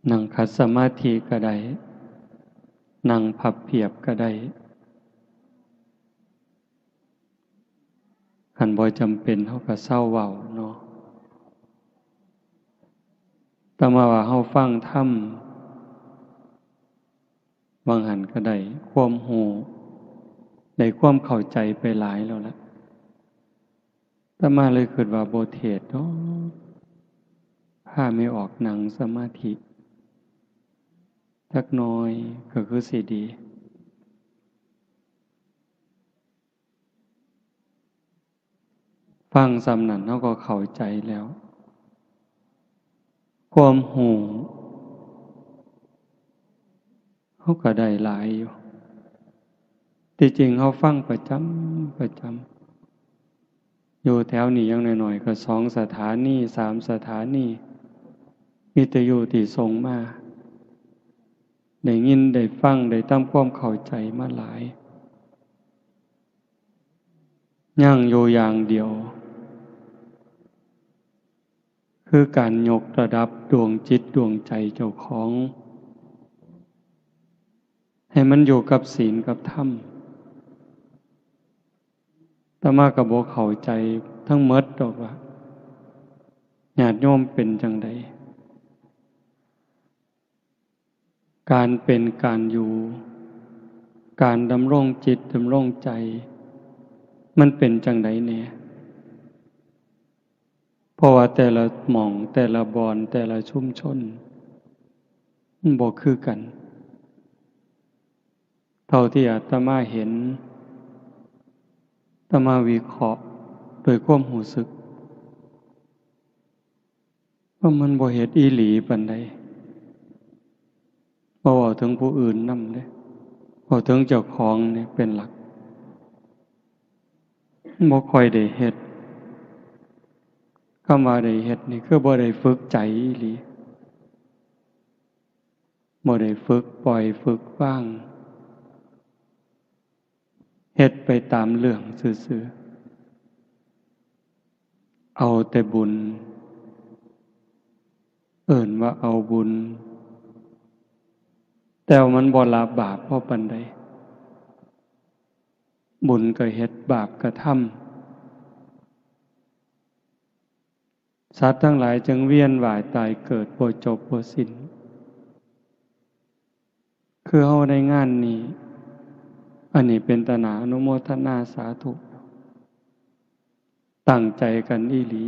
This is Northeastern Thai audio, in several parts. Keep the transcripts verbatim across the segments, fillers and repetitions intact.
นั่งขัดสมาธิก็ได้ นั่งพับเพียบก็ได้ คันบ่จำเป็นเฮาก็เซาเว้าเนาะ แต่มาว่าเฮาฟังธรรม บางหันก็ได้ความรู้ ได้ความเข้าใจไปหลายแล้วล่ะ อาตมาเลยคิดว่าบ่เทศน์ดอก พาแม่ออกนั่งสมาธิ จักหน่อยก็คือสิดี ฟังส่ำนั้นเฮาก็เข้าใจแล้ว ความรู้เฮาก็ได้หลายอยู่ ที่จริงเฮาฟังประจำ ประจำ อยู่แถวนี้อย่างน้อยๆ ก็สองสถานี สามสถานี วิทยุที่ส่งมา ได้ยินได้ฟัง ได้ทำความเข้าใจมาหลาย ยังอยู่อย่างเดียว คือการยกระดับดวงจิตดวงใจเจ้าของ ให้มันอยู่กับศีลกับธรรม อาตมาก็บ่เข้าใจทั้งหมดดอกว่า ญาติโยมเป็นจั่งใด การเป็นการอยู่ การดำรงจิตดำรงใจ มันเป็นจั่งใดแน่ เพราะว่าแต่ละหม่อง แต่ละบ่อน แต่ละชุมชน มันบ่คือกัน เท่าที่อาตมาเห็น อาตมาวิเคราะห์โดยความรู้สึก ว่ามันบ่เฮ็ดอีหลีปานใด บ่เว้าถึงผู้อื่นนำเด้ เว้าถึงเจ้าของนี่เป็นหลัก บ่ค่อยได้เฮ็ด คำว่าได้เฮ็ดนี่คือบ่ได้ฝึกใจอีหลี บ่ได้ฝึกปล่อยฝึกวาง เฮ็ดไปตามเรื่องซื่อๆ เอาแต่บุญ เอิ้นว่าเอาบุญ แต่ว่ามันบ่ละบาปพอปานใด บุญก็เฮ็ด บาปก็ทำ สัตว์ทั้งหลายจึงเวียนว่ายตายเกิดบ่จบบ่สิ้น คือเฮาได้งานนี้ อันนี้เป็นตาหน้าอนุโมทนาสาธุ ตั้งใจกันอีหลี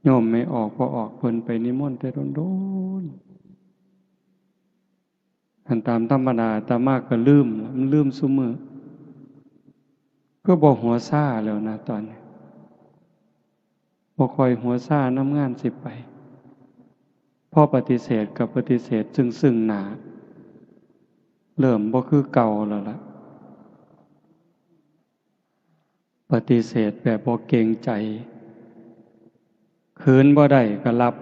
โยมแม่ออก พ่อออก เพิ่นไปนิมนต์แต่โดนๆ อันตามธรรมดาอาตมาก็ลืม มันลืมซุมื้อ คือบ่หัวซ่าแล้วนะตอนนี้ บ่ค่อยหัวซ่านำงานสิไป พอปฏิเสธก็ปฏิเสธซึ่งๆ หน้า เริ่มบ่คือเก่าแล้วล่ะ ปฏิเสธแบบบ่เกรงใจ คืนบ่ได้ก็หลับ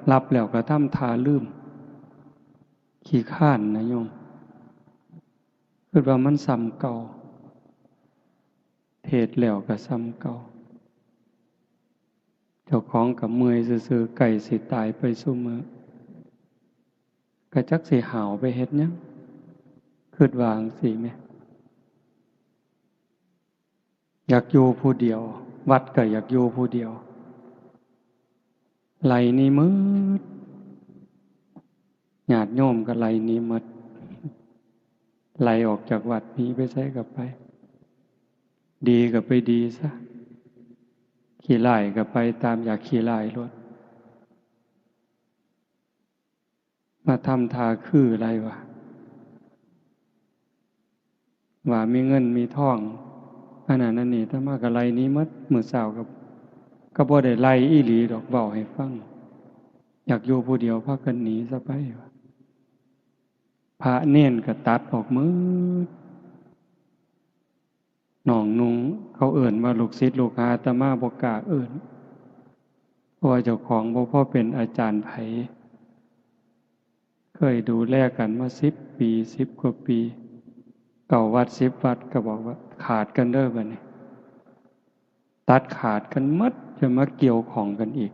หลับแล้วก็ทำท่าลืม ขี้คร้านนะโยม คิดว่ามันส่ำเก่า เทศน์แล้วก็ส่ำเก่า เจ้าของก็เมื่อยซื่อๆ ใกล้สิตายไปซุมื้อ ก็จักสิห้าวไปเฮ็ดหยัง คิดว่าจั่งซี้แหม อยากอยู่ผู้เดียว วัดก็อยากอยู่ผู้เดียว ไล่หนีหมด ญาติโยมก็ไล่หนีหมด ไล่ออกจากวัด หนีไปไสก็ไป ดีก็ไปดีซะ ขี้ร้ายก็ไปตามอยากขี้ร้ายโลด มาทำท่าคือหลายว่า ว่ามีเงินมีทอง อันนั้นอันนี้ อาตมาก็ไล่หนีหมด มื้อเช้าก็ ก็บ่ได้ไล่อีหลีดอก เว้าให้ฟัง อยากอยู่ผู้เดียว พากันหนีซะไปว่า พระเณรก็ตัดออกหมด น้องนุ่ง เขาเอิ้นว่าลูกศิษย์ลูกหา อาตมาบ่กล้าเอิ้น เพราะว่าเจ้าของบ่พอเป็นอาจารย์ไผ เคยดูแลกันมาสิบปี สิบกว่าปี เก้าวัด สิบวัด ก็บอกว่าขาดกันเด้อบัดนี้ ตัดขาดกันหมด จะมาเกี่ยวข้องกันอีก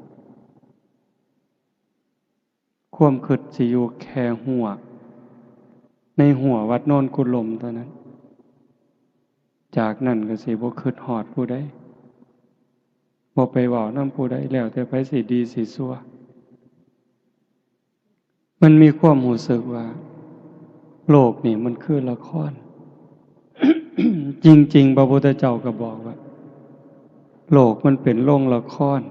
ความคิดสิอยู่แค่ฮั้ว ในฮั้ววัดโนนกุลมเท่านั้น จากนั้นก็สิบ่คิดฮอดผู้ใด บ่ไปเว้านำผู้ใด แล้วแต่ไผสิดีสิชั่ว มันมีความรู้สึกว่า โลกนี่มันคือละคร จริงๆ พระพุทธเจ้าก็บอกว่า โลกมันเป็นโรงละคร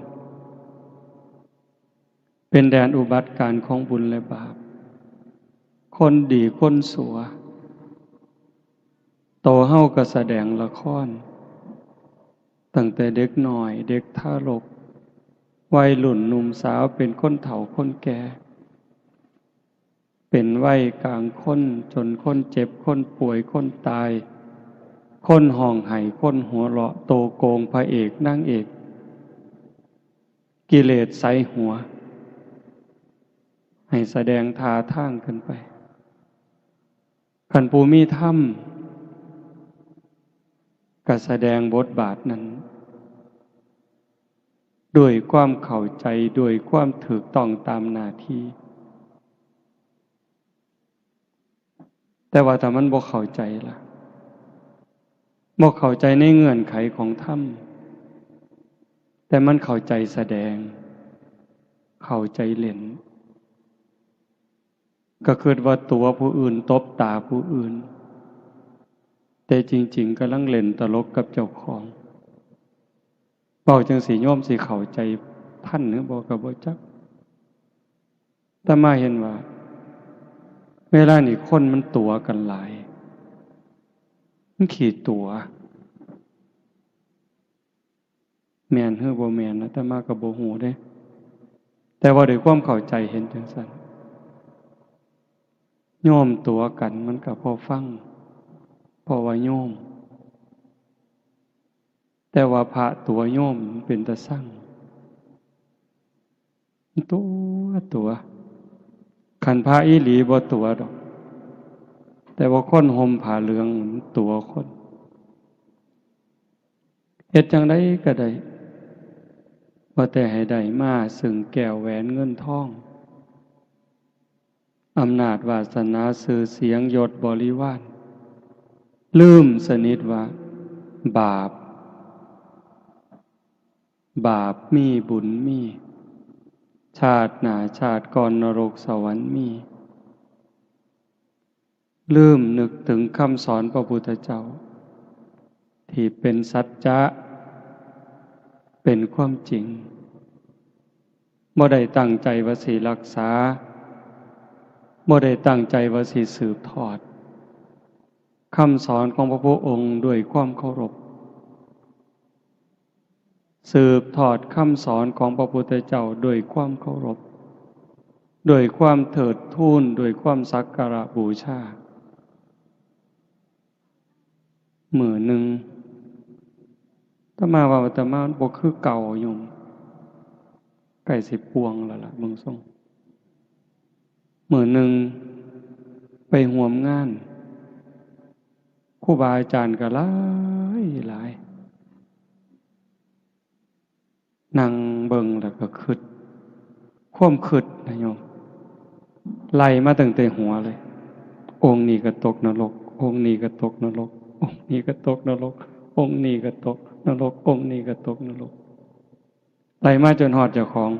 เป็นแดนอุบัติการณ์ของบุญและบาป คนดีคนชั่ว โตเฮาก็แสดงละคร ตั้งแต่เด็กน้อย เด็กทารก วัยรุ่นหนุ่มสาว เป็นคนเฒ่าคนแก่ เป็นวัยกลางคน จนคนเจ็บ คนป่วย คนตาย คนฮ้องไห้ คนหัวเราะ โตโกง พระเอก นางเอก กิเลสใส่หัว ให้แสดงท่าทางขึ้นไป คันผู้มีธรรม ก็แสดงบทบาทนั้น ด้วยความเข้าใจ ด้วยความถูกต้องตามหน้าที่ แต่ว่าถ้ามันบ่เข้าใจล่ะ บ่เข้าใจในเงื่อนไขของธรรม แต่มันเข้าใจแสดง เข้าใจเล่น ก็คิดว่าตั๋วผู้อื่น ตบตาผู้อื่น แต่จริงๆ กำลังเล่นตลกกับเจ้าของ เว้าจั่งซี้โยมสิเข้าใจทันหรือบ่ก็บ่จัก อาตมาเห็นว่า เวลานี้คนมันตั๋วกันหลาย มันขี้ตั๋ว แม่นหรือบ่แม่น อาตมาก็บ่ฮู้เด้ แต่ว่าด้วยความเข้าใจเห็นจั่งซั้น โยมตั๋วกันมันก็พอฟัง เพราะว่าโยม แต่ว่าพระตั๋วโยมมันเป็นตาซัง ตั๋ว ตั๋ว คันพระอีหลีบ่ตั๋วดอก แต่ว่าคนห่มผ้าเหลืองมันตั๋วคน เฮ็ดจั่งใดก็ได้ ว่าแต่ให้ได้มาซึ่งแก้วแหวนเงินทอง อำนาจวาสนา ชื่อเสียง ยศบริวาร ลืมสนิทว่า บาป บาปมี บุญมี ชาติหน้าชาติก่อน นรกสวรรค์มี ลืมนึกถึงคำสอนพระพุทธเจ้า ที่เป็นสัจจะ เป็นความจริง บ่ได้ตั้งใจว่าสิรักษา บ่ได้ตั้งใจว่าสิสืบทอด คำสอนของพระพุทธองค์ด้วยความเคารพ สืบทอดคำสอนของพระพุทธเจ้าด้วยความเคารพ ด้วยความเทิดทูน ด้วยความสักการะบูชา มื้อหนึ่ง อาตมาว่าอาตมาบ่คือเก่าโยม ใกล้สิป่วงแล้วล่ะ เบิ่งทรง มื้อหนึ่ง ไปร่วมงาน ครูบาอาจารย์ก็หลายหลาย นั่งเบิ่งแล้วก็คิด ความคิดนะโยม ไล่มาตั้งแต่หัวเลย องค์นี้ก็ตกนรก องค์นี้ก็ตกนรก องค์นี้ก็ตกนรก องค์นี้ก็ตกนรก องค์นี้ก็ตกนรก ไล่มาจนฮอดเจ้าของ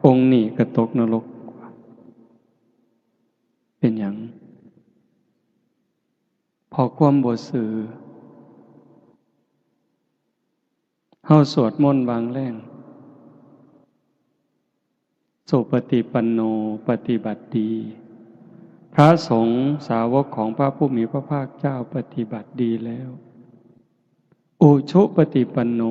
องค์นี้ก็ตกนรก เป็นหยัง เพราะความบ่ซื่อ เฮาสวดมนต์วางแรง สุปฏิปันโน ปฏิบัติดี พระสงฆ์สาวกของพระผู้มีพระภาคเจ้าปฏิบัติดีแล้ว อุชุปฏิปันโน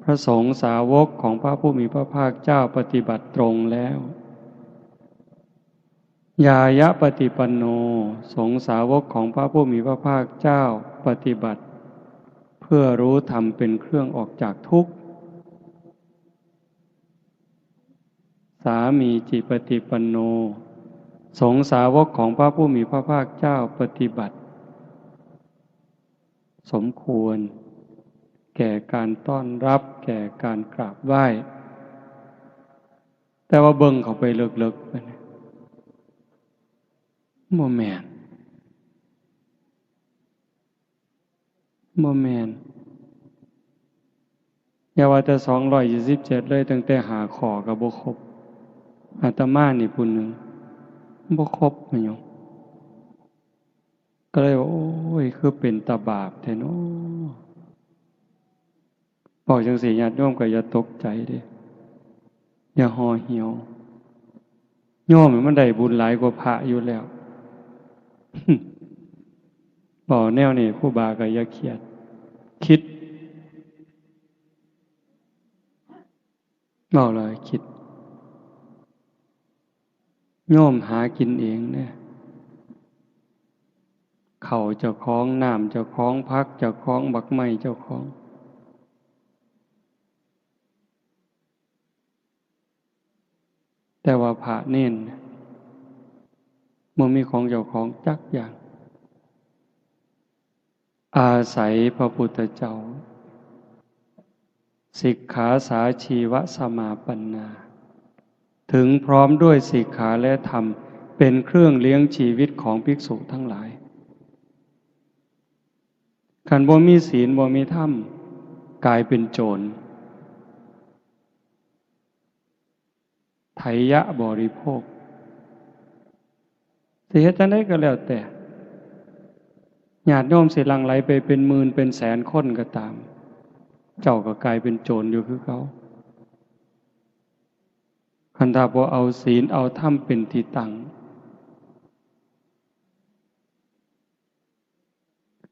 พระสงฆ์สาวกของพระผู้มีพระภาคเจ้าปฏิบัติตรงแล้ว ญาญาปฏิปันโน สงฆ์สาวกของพระผู้มีพระภาคเจ้าปฏิบัติ เพื่อรู้ธรรมเป็นเครื่องออกจากทุกข์ สามีจิปฏิปันโน สงฆ์สาวกของพระผู้มีพระภาคเจ้าปฏิบัติ สมควร แก่การต้อนรับ แก่การกราบไหว้ แต่ว่าเบิ่งเข้าไปเลิกๆ ไปเนี่ย บ่แม่น บ่แม่น อย่าว่าแต่สองร้อยยี่สิบเจ็ดเลย ตั้งแต่ห้าข้อก็บ่ครบ อาตมานี่ผู้หนึ่ง บ่ครบ แม่นหยัง ก็เลยว่า โอ้ย คือเป็นตาบาปแท้น้อ บอกจังซี้ ญาติโยมก็อย่าตกใจเด้ อย่าห่อเหี่ยว โยมมันได้บุญหลายกว่าพระอยู่แล้ว บอกแนวนี้ ครูบาก็อย่าเครียด คิด เว้าแล้วคิด โยมหากินเองเด้ ข้าวเจ้าของ น้ำเจ้าของ ผักเจ้าของ บักไม้เจ้าของ แต่ว่าพระเณรบ่มีของเจ้าของจักอย่าง อาศัยพระพุทธเจ้า สิกขาสาชีวสมาปันนา ถึงพร้อมด้วยสิกขาและธรรม เป็นเครื่องเลี้ยงชีวิตของภิกษุทั้งหลาย คันบ่มีศีล บ่มีธรรม กลายเป็นโจร ไถยะบริโภค สิเฮ็ดจั่งใดก็แล้วแต่ ญาติโยมสิหลั่งไหลไปเป็นหมื่นเป็นแสนคนก็ตาม เจ้าก็กลายเป็นโจรอยู่คือเก่า คันถ้าบ่เอาศีลเอาธรรมเป็นที่ตั้ง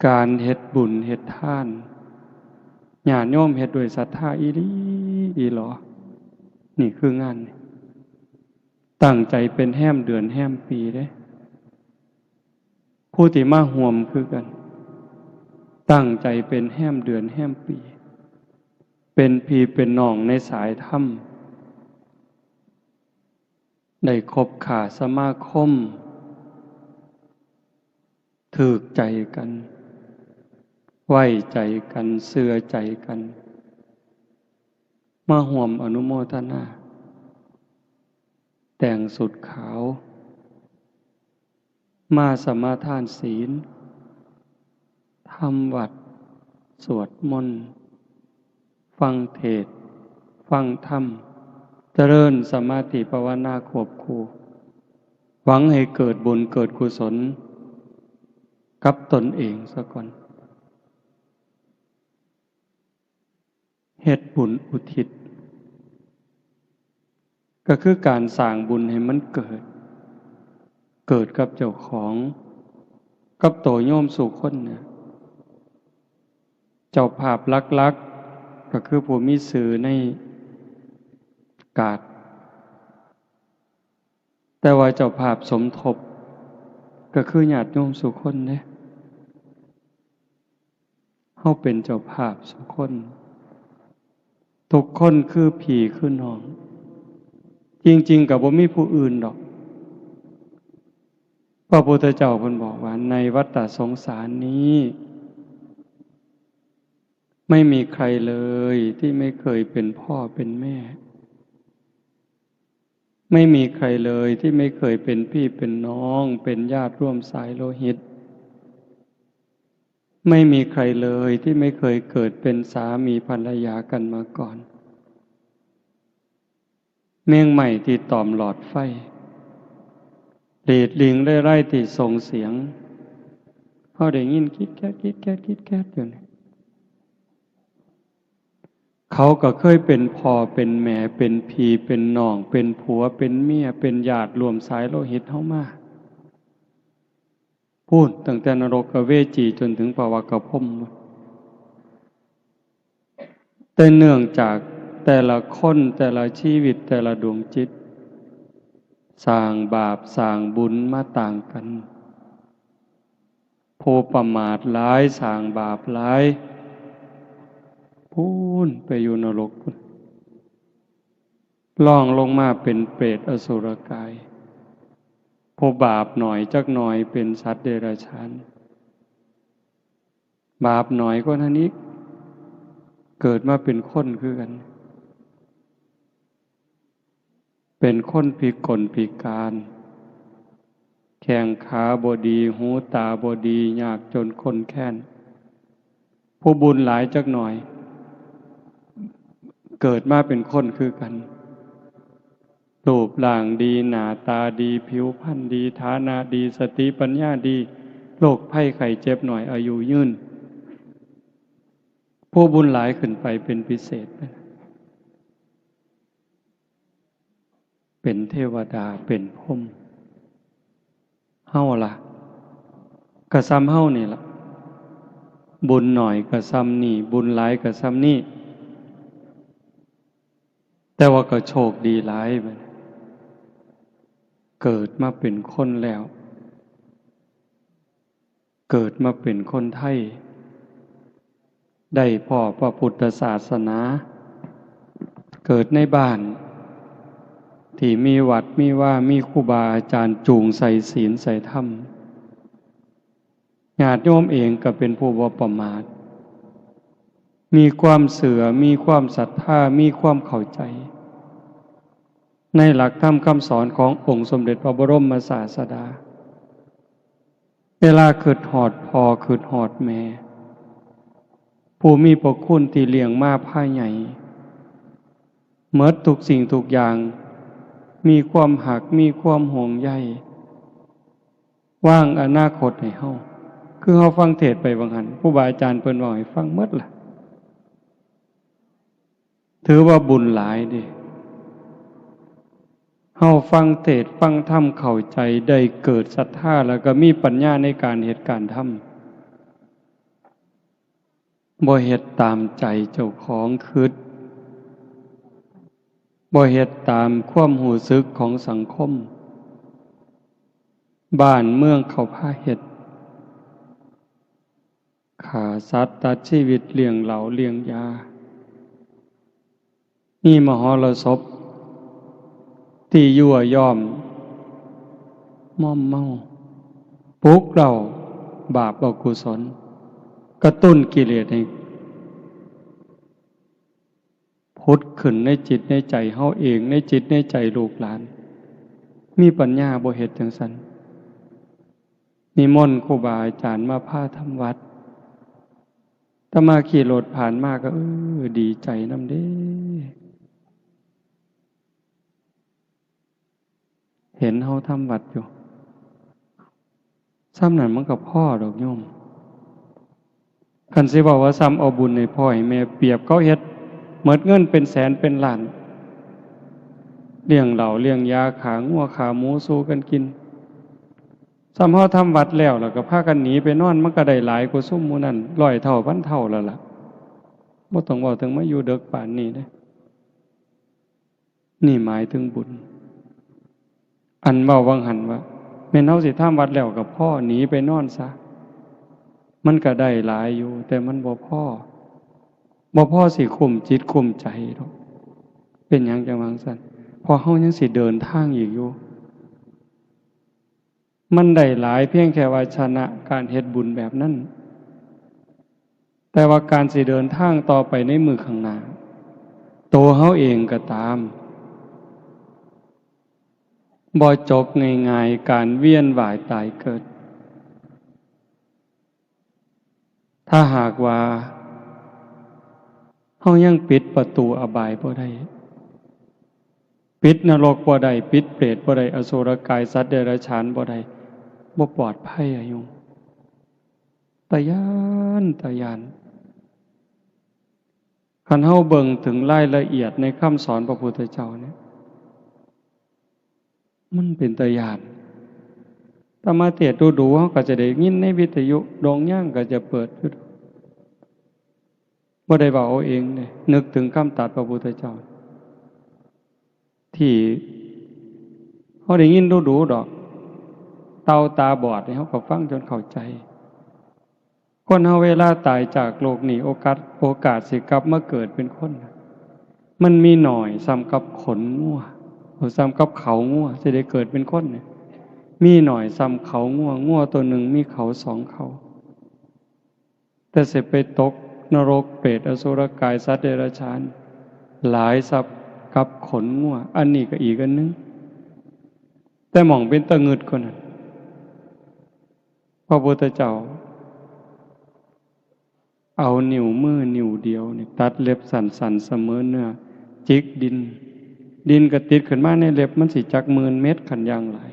การเฮ็ดบุญเฮ็ดทาน ญาติโยมเฮ็ดด้วยศรัทธาอีหลีอีหลอ นี่คืองาน ตั้งใจเป็นแฮมเดือนแฮมปีเด้ ผู้ที่มาร่วมคือกัน ตั้งใจเป็นแฮมเดือนแฮมปี เป็นพี่เป็นน้องในสายธรรม ได้คบค้าสมาคม ถืกใจกัน ไว้ใจกัน เชื่อใจกัน มาร่วมอนุโมทนา แต่งชุดขาว มาสมาทานศีล ทำวัตร สวดมนต์ ฟังเทศน์ ฟังธรรม เจริญสมาธิภาวนาควบคู่ หวังให้เกิดบุญเกิดกุศลกับตนเองซะก่อน เฮ็ดบุญอุทิศ ก็คือการสร้างบุญให้มันเกิด เกิดกับเจ้าของ กับโตโยมสู่คนเนี่ย เจ้าภาพหลักๆ ก็คือผู้มีชื่อในกาด แต่ว่าเจ้าภาพสมทบ ก็คือญาติโยมสู่คนเด้ เฮาเป็นเจ้าภาพสู่คน ทุกคนคือพี่คือน้อง จริงๆ ก็บ่มีผู้อื่นดอก พระพุทธเจ้าเพิ่นบอกว่า ในวัฏฏะสงสารนี้ ไม่มีใครเลยที่ไม่เคยเป็นพ่อเป็นแม่ ไม่มีใครเลยที่ไม่เคยเป็นพี่เป็นน้อง เป็นญาติร่วมสายโลหิต ไม่มีใครเลยที่ไม่เคยเกิดเป็นสามีภรรยากันมาก่อน แมงไม้ที่ตอมหลอดไฟ หลีดลิงเร่ไร่ที่ส่งเสียง เฮาได้ยินคิดแคด คิดแคด คิดแคดอยู่นี่ เขาก็เคยเป็นพ่อเป็นแม่ เป็นพี่เป็นน้อง เป็นผัวเป็นเมีย เป็นญาติร่วมสายโลหิตเฮามา พู้นตั้งแต่นรกเวจีจนถึงพระวักกะพรหม แต่เนื่องจากแต่ละคน แต่ละชีวิต แต่ละดวงจิต สร้างบาปสร้างบุญมาต่างกัน ผู้ประมาทหลายสร้างบาปหลาย พู้นไปอยู่นรกพู้น ล่องลงมาเป็นเปรตอสุรกาย ผู้บาปหน่อยจักหน่อยเป็นสัตว์เดรัจฉาน บาปหน่อยกว่านั้นอีก เกิดมาเป็นคนคือกัน เป็นคนพิกลพิการ แข้งขาบ่ดี หูตาบ่ดี ยากจนข้นแค้น ผู้บุญหลายจักหน่อย เกิดมาเป็นคนคือกัน รูปร่างดี หน้าตาดี ผิวพรรณดี ฐานะดี สติปัญญาดี โรคภัยไข้เจ็บน้อย อายุยืน ผู้บุญหลายขึ้นไปเป็นพิเศษ เป็นเทวดา เป็นพรหม เฮาล่ะ กะส่ำเฮานี่ล่ะ บุญน้อยกะส่ำนี่ บุญหลายกะส่ำนี่ แต่ว่าก็โชคดีหลายบัดนี้ เกิดมาเป็นคนแล้ว เกิดมาเป็นคนไทย ได้พ้อพระพุทธศาสนา เกิดในบ้าน ที่มีวัดมีวา มีครูบาอาจารย์จูงใส่ศีลใส่ธรรม ญาติโยมเองก็เป็นผู้บ่ประมาท มีความเชื่อ มีความศรัทธา มีความเข้าใจ ในหลักธรรมคำสอนขององค์สมเด็จพระบรมศาสดา เวลาคิดฮอดพ่อ คิดฮอดแม่ ผู้มีพระคุณที่เลี้ยงมาพาใหญ่ หมดทุกสิ่งทุกอย่าง มีความฮัก มีความห่วงใย วางอนาคตให้เฮา คือเฮาฟังเทศน์ไปว่าหั่น ครูบาอาจารย์เพิ่นเว้าให้ฟังหมดล่ะ ถือว่าบุญหลายเด้ เฮาฟังเทศน์ฟังธรรมเข้าใจ ได้เกิดศรัทธา แล้วก็มีปัญญาในการเฮ็ดการทำ บ่เฮ็ดตามใจเจ้าของคิด บ่เฮ็ดตามความรู้สึกของสังคม บ้านเมืองเขาพาเฮ็ด ฆ่าสัตว์ตัดชีวิต เลี้ยงเหล้าเลี้ยงยา มีมหรสพที่ยั่วยอม มอมเมา ปลุกเร้าบาปอกุศล กระตุ้นกิเลสให้ผุดขึ้นในจิตในใจเฮาเอง ในจิตในใจลูกหลาน มีปัญญาบ่เฮ็ดจั่งซั้น นิมนต์ครูบาอาจารย์มาพาทำวัด อาตมาขี่รถผ่านมาก็ เออ ดีใจนำเด้ เห็นเฮาทำวัดอยู่ ส่ำนั้นมันก็พอดอกโยม คันสิเว้าว่าส่ำเอาบุญให้พ่อให้แม่ เปรียบเขาเฮ็ดหมดเงินเป็นแสนเป็นล้าน เลี้ยงเหล้าเลี้ยงยา ฆ่างัวฆ่าหมูสู่กันกิน ส่ำเฮาทำวัดแล้ว แล้วก็พากันหนีไปนอน มันก็ได้หลายกว่าซุมหมู่นั้น ร้อยเท่าพันเท่าแล้วล่ะ บ่ต้องเว้าถึงมาอยู่เดิกปานนี้เด้ นี่หมายถึงบุญ อันเว้าวังหั้นว่า แม่นเฮาสิทำวัดแล้วก็พอ หนีไปนอนซะ มันก็ได้หลายอยู่ แต่มันบ่พอ บ่พอสิคุ้มจิตคุ้มใจดอก เป็นหยังจั่งว่าจั่งซั้น เพราะเฮายังสิเดินทางอีกอยู่ มันได้หลายเพียงแค่ว่าชนะการเฮ็ดบุญแบบนั้น แต่ว่าการสิเดินทางต่อไปในมื้อข้างหน้า ตัวเฮาเองก็ตาม บ่จบง่ายๆ การเวียนว่ายตายเกิด ถ้าหากว่าเฮายังปิดประตูอบายบ่ได้ ปิดนรกบ่ได้ ปิดเปรตบ่ได้ อสุรกายสัตว์เดรัจฉานบ่ได้ บ่ปลอดภัยอะโยม ตาย้าน ตาย้าน คันเฮาเบิ่งถึงรายละเอียดในคำสอนพระพุทธเจ้าเนี่ย มันเป็นตาย้าน อาตมาเทศน์ดูๆ เฮาก็จะได้ยินในวิทยุ โรงหยังก็จะเปิดอยู่ บ่ได้เว้าเอาเองเด้ นึกถึงคำตรัสพระพุทธเจ้า ที่เฮาได้ยินดูๆ ดอก เต่าตาบอดนี่เฮาก็ฟังจนเข้าใจ คนเฮาเวลาตายจากโลกนี้ โอกาส โอกาสสิกลับมาเกิดเป็นคนน่ะ มันมีน้อยส่ำกับขนงัว โอ้ ส่ำกับเขางัว สิได้เกิดเป็นคนเนี่ย มีน้อยส่ำเขางัว งัวตัวหนึ่งมีเขาสองเขา แต่สิไปตกนรก เปรต อสุรกาย สัตว์เดรัจฉาน หลายส่ำ กับขนงัว อันนี้ก็อีกอันหนึ่ง แต่หม่องเป็นตะงึดกว่านั้น พระพุทธเจ้า เอานิ้วมือนิ้วเดียวนี่ตัดเล็บสั้นๆเสมอเนื้อ จิกดิน ดินก็ติดขึ้นมาในเล็บ มันสิจักหมื่นเม็ดคันอย่างหลาย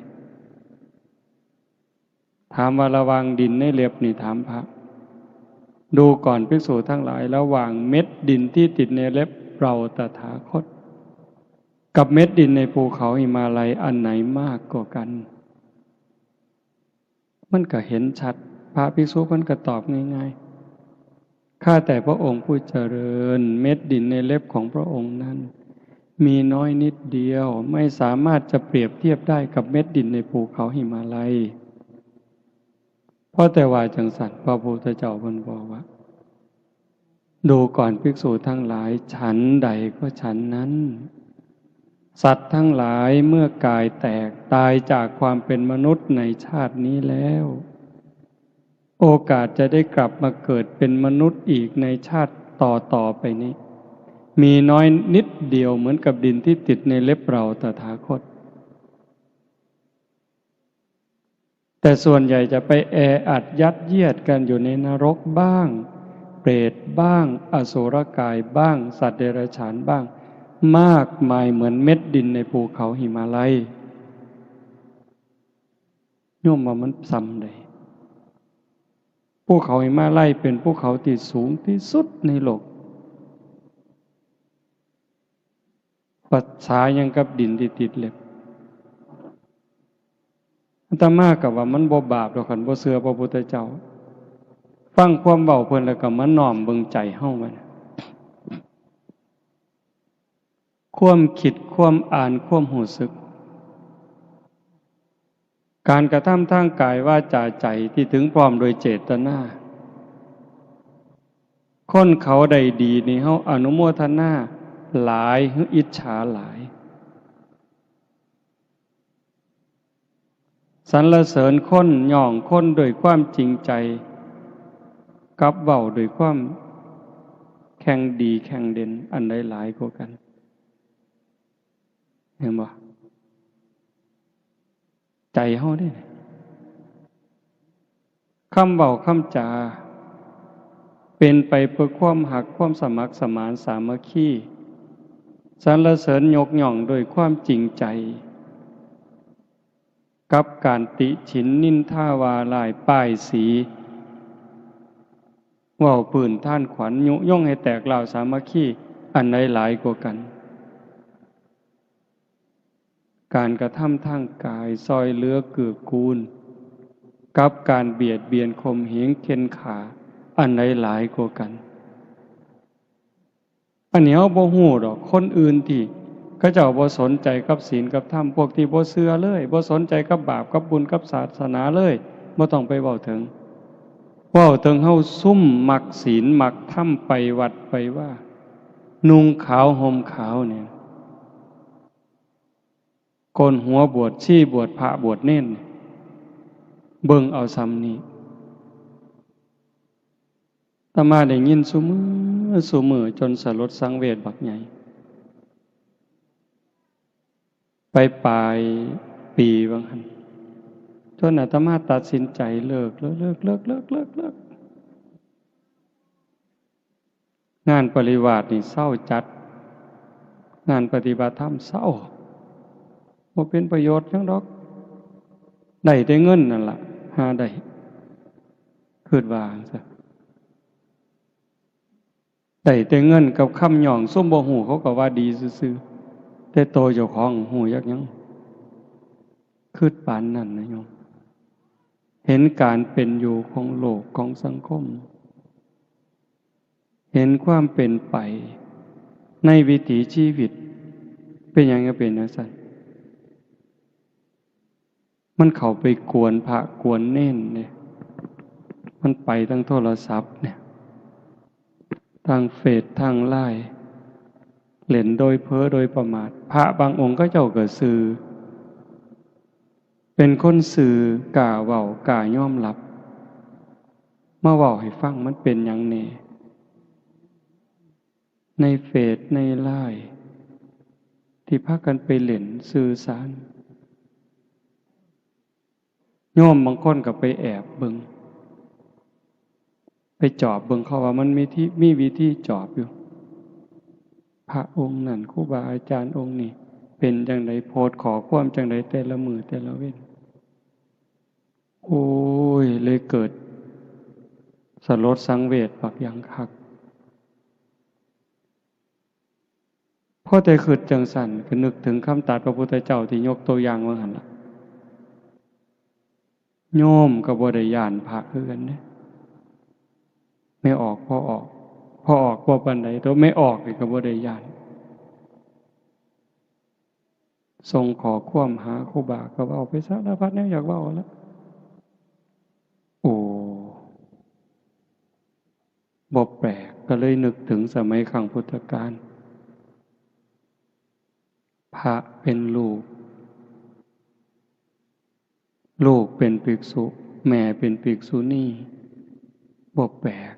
ถามว่าระหว่างดินในเล็บนี่ ถามพระ ดูก่อนภิกษุทั้งหลาย ระหว่างเม็ดดินที่ติดในเล็บเราตถาคต กับเม็ดดินในภูเขาหิมาลัย อันไหนมากกว่ากัน มันก็เห็นชัด พระภิกษุมันก็ตอบง่ายๆ ข้าแต่พระองค์ผู้เจริญ เม็ดดินในเล็บของพระองค์นั้น มีน้อยนิดเดียว ไม่สามารถจะเปรียบเทียบได้กับเม็ดดินในภูเขาหิมาลัย เพราะแต่ว่าจังสัน พระพุทธเจ้าเพิ่นบอกว่า ดูก่อนภิกษุทั้งหลาย ฉันใดก็ฉันนั้น สัตว์ทั้งหลายเมื่อกายแตกตายจากความเป็นมนุษย์ในชาตินี้แล้ว โอกาสจะได้กลับมาเกิดเป็นมนุษย์อีกในชาติต่อๆไปนี้ มีน้อยนิดเดียวเหมือนกับดินที่ติดในเล็บเราตถาคต แต่ส่วนใหญ่จะไปแออัดยัดเยียดกันอยู่ในนรกบ้าง เปรตบ้าง อสุรกายบ้าง สัตว์เดรัจฉานบ้าง มากมายเหมือนเม็ดดินในภูเขาหิมาลัย โยมว่ามันส่ำใด ภูเขาหิมาลัยเป็นภูเขาที่สูงที่สุดในโลก ประสาหยังกับดินที่ติดเล็บ อาตมาก็ว่ามันบ่บาปดอก คันบ่เชื่อพระพุทธเจ้า ฟังความเว้าเพิ่นแล้วก็มาน้อมเบิ่งใจเฮาไว้นะ ความคิด ความอ่าน ความรู้สึก การกระทำทางกายวาจาใจที่ถึงพร้อมโดยเจตนา คนเขาได้ดีนี่เฮาอนุโมทนาหลายหรืออิจฉาหลาย สรรเสริญคน ย่องคนด้วยความจริงใจ กับเว้าด้วยความแข่งดีแข่งเด่น อันใดหลายกว่ากัน เห็นบ่ ใจเฮาเด้ คำเว้าคำจา เป็นไปเพื่อความฮัก ความสมัครสมานสามัคคี สรรเสริญยกย่องด้วยความจริงใจ กับการติฉินนินทาว่าร้ายป้ายสี เว้าปื้นท่านขวัญ ยุยงให้แตกร้าวสามัคคี อันใดหลายกว่ากัน การกระทำทางกายซอยเหลือเกื้อกูล กับการเบียดเบียนข่มเหงเข่นฆ่า อันใดหลายกว่ากัน อันนี้เฮาบ่ฮู้ดอก คนอื่นที่เขาเจ้าบ่สนใจกับศีลกับธรรม พวกที่บ่เชื่อเลย บ่สนใจกับบาปกับบุญกับศาสนาเลย บ่ต้องไปเว้าถึง เว้าถึงเฮาซุมมักศีลมักธรรม ไปวัดไปวา นุ่งขาวห่มขาวเนี่ย โกนหัวบวชชี บวชพระบวชเณร เบิ่งเอาส่ำนี้ อาตมาได้ยินซุมื้อซุมื้อจนสลดสังเวชบักใหญ่ ไปปลายปีว่าหั่น จนอาตมาตัดสินใจเลิก เลิก เลิก งานปริวาสนี่เซาจัด งานปฏิบัติธรรมเซา บ่เป็นประโยชน์หยังดอก ได้แต่เงินนั่นล่ะ หาได้ คิดว่าจั่งซั้น ได้แต่เงินกับคำย่อง ซุมบ่ฮู้เขาก็ว่าดีซื่อๆ แต่โตเจ้าของฮู้จักหยัง คิดปานนั้นนะโยม เห็นการเป็นอยู่ของโลกของสังคม เห็นความเป็นไปในวิถีชีวิต เป็นหยังจั่งเป็นจั่งซั้น มันเข้าไปกวนพระกวนเณรเนี่ย มันไปทางโทรศัพท์เนี่ย ทางเฟซ ทางไลน์ เล่นโดยเผลอโดยประมาท พระบางองค์เขาเจ้าก็ซื่อ เป็นคนซื่อ กล้าเว้า กล้ายอมรับ มาเว้าให้ฟัง มันเป็นหยังแหน่ ในเฟซ ในไลน์ ที่พากันไปเล่นสื่อสาร โยมบางคนก็ไปแอบเบิ่ง ไปจอบเบิ่งเขาว่ามันมีที่ มีวิธีจอบอยู่ พระองค์นั่น ครูบาอาจารย์องค์นี้ เป็นจั่งใด โพสต์ข้อความจั่งใด แต่ละมื้อแต่ละเว็น โอ้ย เลยเกิดสลดสังเวชบักอย่างคัก พอแต่คิดจั่งซั้น ก็นึกถึงคำตรัสพระพุทธเจ้าที่ยกตัวอย่างว่าหั่นล่ะ โยมก็บ่ได้ย้านพระคือกันเด้ แม่ออก พ่อออก พ่อออกบ่ปานใด แต่แม่ออกนี่ก็บ่ได้ย้าน ส่งข้อความหาครูบา ก็เว้าไปสารพัดแนวอยากเว้าละ โอ้ บ่แปลก ก็เลยนึกถึงสมัยครั้งพุทธกาล พระเป็นลูก ลูกเป็นภิกษุ แม่เป็นภิกษุณี บ่แปลก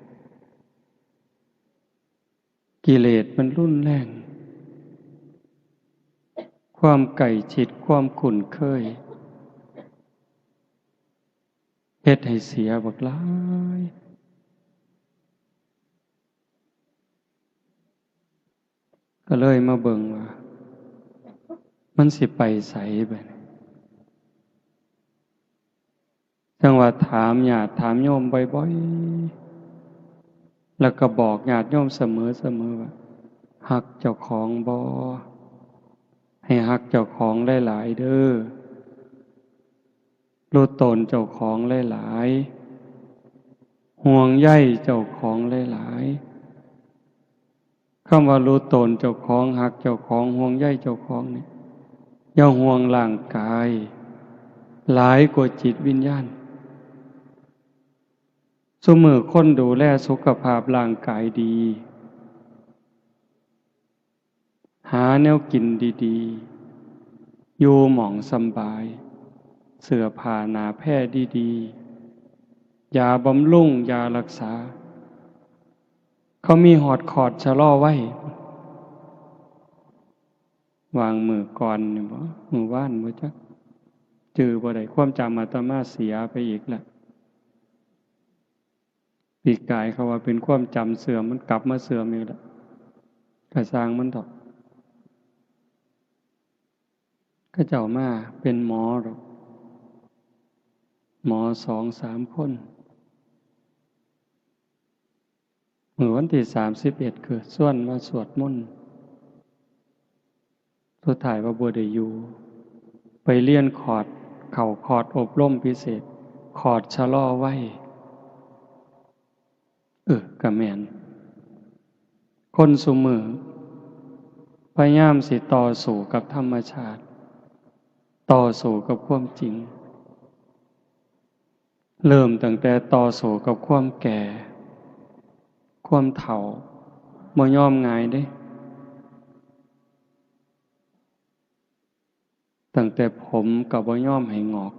กิเลสมันรุนแรง ความใกล้ชิด ความคุ้นเคย เฮ็ดให้เสียบักหลาย ก็เลยมาเบิ่งว่า มันสิไปไสบัดนี้ จั่งว่าถามญาติถามโยมบ่อยๆ แล้วก็บอกญาติโยมเสมอๆ ว่า ฮักเจ้าของบ่ ให้ฮักเจ้าของหลายๆ เด้อ รู้ตนเจ้าของหลายๆ ห่วงใยเจ้าของหลายๆ คำว่ารู้ตนเจ้าของ ฮักเจ้าของ ห่วงใยเจ้าของนี่ อย่าห่วงร่างกาย หลายกว่าจิตวิญญาณ ซุมื้อคนดูแลสุขภาพร่างกายดี หาแนวกินดีๆ อยู่หม่องสำบาย เสื้อผ้าหนาแพร่ดีๆ ยาบำรุง ยารักษา เขามีฮอดคอร์สชะลอวัย วางมื้อก่อนนี่บ่ มื้อวานบ่จัก จื่อบ่ได้ ความจำอาตมาเสียไปอีกแล้ว ปีกายเขาว่าเป็นความจำเสื่อม มันกลับมาเสื่อมอีกแล้ว ก็ซ่างมันเถาะ เขาเจ้ามาเป็นหมอดอก หมอสองสามคน มื้อวันที่สามสิบเอ็ด คือชวนมาสวดมนต์ สุดท้ายว่าบ่ได้อยู่ ไปเรียนคอร์ส เข้าคอร์สอบรมพิเศษ คอร์สชะลอวัย เออ ก็แม่น คนซุมื้อ พยายามสิต่อสู้กับธรรมชาติ ต่อสู้กับความจริง เริ่มตั้งแต่ต่อสู้กับความแก่ ความเฒ่า บ่ยอมง่ายเด้ ตั้งแต่ผมก็บ่ยอมให้งอก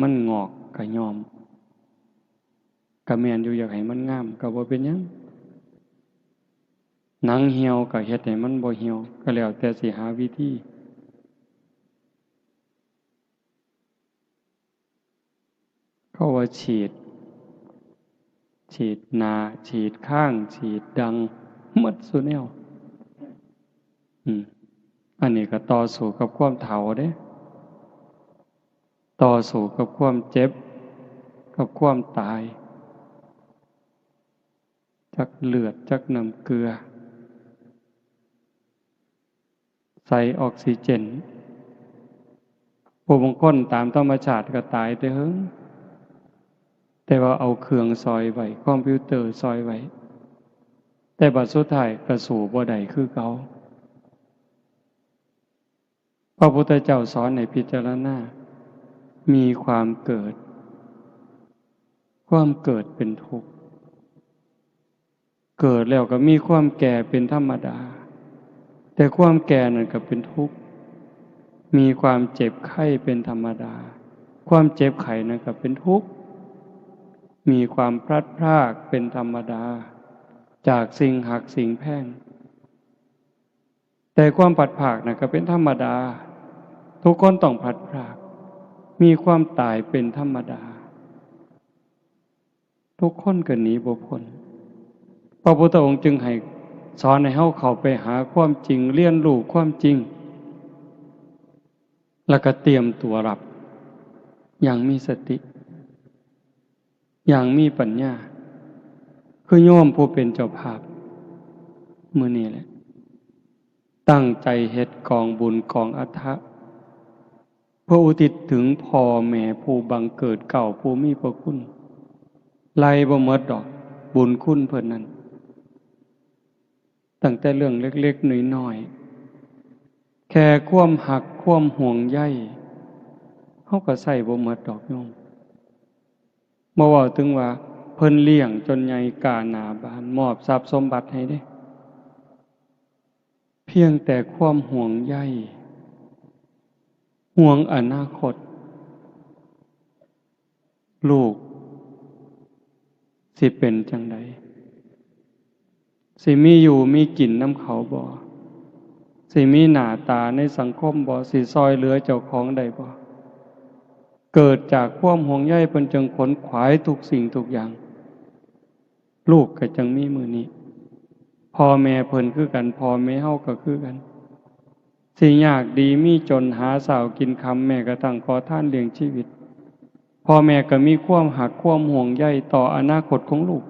มันงอกก็ยอม ก็แม่นอยู่ อยากให้มันงามก็บ่เป็นหยัง หนังเหี่ยวก็เฮ็ดให้มันบ่เหี่ยว ก็แล้วแต่สิหาวิธี เขาว่าฉีด ฉีดหน้า ฉีดคาง ฉีดดัง หมดซุแนว อืม อันนี้ก็ต่อสู้กับความเฒ่าเด้ ต่อสู้กับความเจ็บ กับความตาย จักเลือด จักน้ำเกลือ ใส่ออกซิเจน ผู้บางคนตามธรรมชาติก็ตายแต่เฮิง แต่ว่าเอาเครื่องซ่อยไว้ คอมพิวเตอร์ซ่อยไว้ แต่บัดสุดท้ายก็สู้บ่ได้คือเก่า พระพุทธเจ้าสอนให้พิจารณา มีความเกิด ความเกิดเป็นทุกข์ เกิดแล้วก็มีความแก่เป็นธรรมดา แต่ความแก่นั่นก็เป็นทุกข์ มีความเจ็บไข้เป็นธรรมดา ความเจ็บไข้นั่นก็เป็นทุกข์ มีความพลัดพรากเป็นธรรมดา จากสิ่งฮักสิ่งแพง แ แต่ความพลัดพรากน่ะก็เป็นธรรมดา ทุกคนต้องพลัดพราก มีความตายเป็นธรรมดา ทุกคนก็หนีบ่พ้น พระพุทธองค์จึงให้สอนให้เฮาเข้าไปหาความจริง เรียนรู้ความจริง แล้วก็เตรียมตัวรับ อย่างมีสติ อย่างมีปัญญา คือโยมผู้เป็นเจ้าภาพ มื้อนี้แหละ ตั้งใจเฮ็ดกองบุญกองอัฐะ เพื่ออุทิศถึงพ่อแม่ผู้บังเกิดเกล้าผู้มีพระคุณ ไล่บ่หมดดอก บุญคุณเพิ่นนั้น ตั้งแต่เรื่องเล็กๆน้อยๆ แค่ความฮักความห่วงใย เฮาก็ใช้บ่หมดดอกโยม บ่เว้าถึงว่าเพิ่นเลี้ยงจนใหญ่ก้าหน้าบาน มอบทรัพย์สมบัติให้เด้ เพียงแต่ความห่วงใย ห่วงอนาคต ลูกสิเป็นจั่งใด สิมีอยู่มีกินนำเขาบ่ สิมีหน้าตาในสังคมบ่ สิซ่อยเหลือเจ้าของได้บ่ เกิดจากความห่วงใยเพิ่นจึงขนขวายทุกสิ่งทุกอย่าง ลูกก็จั่งมีมื้อนี้ พ่อแม่เพิ่นคือกัน พ่อแม่เฮาก็คือกัน สิยากดีมีจนหาเช้ากินค่ำ แม้กระทั่งขอทานเลี้ยงชีวิต พ่อแม่ก็มีความฮักความห่วงใยต่ออนาคตของลูก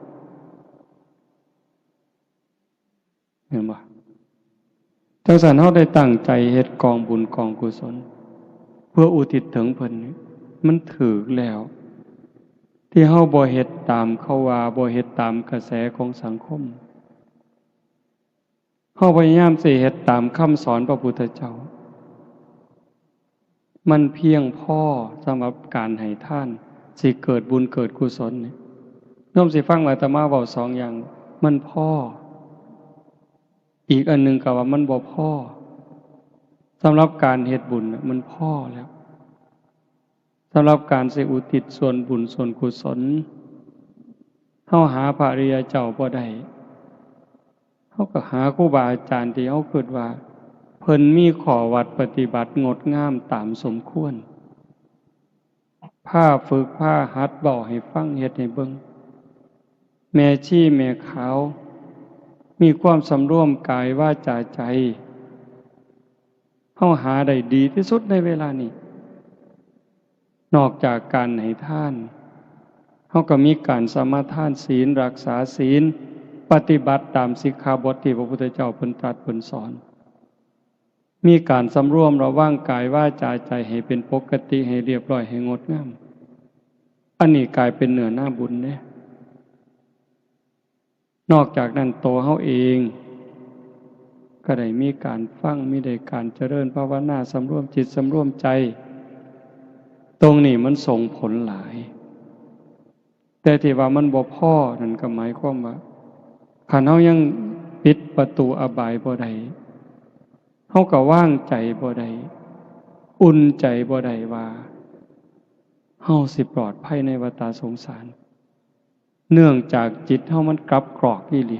เห็นบ่ จั่งซั้นเฮาได้ตั้งใจเฮ็ดกองบุญกองกุศล เพื่ออุทิศถึงเพิ่นนี่ มันถูกแล้ว ที่เฮาบ่เฮ็ดตามเขาว่า บ่เฮ็ดตามกระแสของสังคม เฮาพยายามสิเฮ็ดตามคำสอนพระพุทธเจ้า มันเพียงพอสำหรับการให้ทาน สิเกิดบุญเกิดกุศลนี่ โยมสิฟังอาตมาเว้าสองอย่าง มันพอ อีกอันหนึ่งก็ว่ามันบ่พอ สำหรับการเฮ็ดบุญน่ะมันพอแล้ว สำหรับการสิอุทิศส่วนบุญส่วนกุศล เฮาหาพระอริยเจ้าบ่ได้ เฮาก็หาครูบาอาจารย์ที่เฮาคิดว่า เพิ่นมีข้อวัดปฏิบัติงดงามตามสมควร พาฝึกพาหัด เว้าให้ฟัง เฮ็ดให้เบิ่ง แม่ชีแม่ขาว มีความสำรวมกายวาจาใจ เฮาหาได้ดีที่สุดในเวลานี้ นอกจากการให้ทาน เฮาก็มีการสมาทานศีล รักษาศีล ปฏิบัติตามสิกขาบทที่พระพุทธเจ้าเพิ่นตรัสเพิ่นสอน มีการสำรวมระวังกายวาจาใจให้เป็นปกติ ให้เรียบร้อย ให้งดงาม อันนี้กลายเป็นเนื้อนาบุญเด้ นอกจากนั้น ตัวเฮาเอง ก็ได้มีการฟัง มีได้การเจริญภาวนา สำรวมจิตสำรวมใจ ตรงนี้มันส่งผลหลาย แต่ที่ว่ามันบ่พอนั่นก็หมายความว่า คันเฮายังปิดประตูอบายบ่ได้ เฮาก็วางใจบ่ได้ อุ่นใจบ่ได้ว่า เฮาสิปลอดภัยในวัฏสงสาร เนื่องจากจิตเฮามันกลับกรอกอีหลี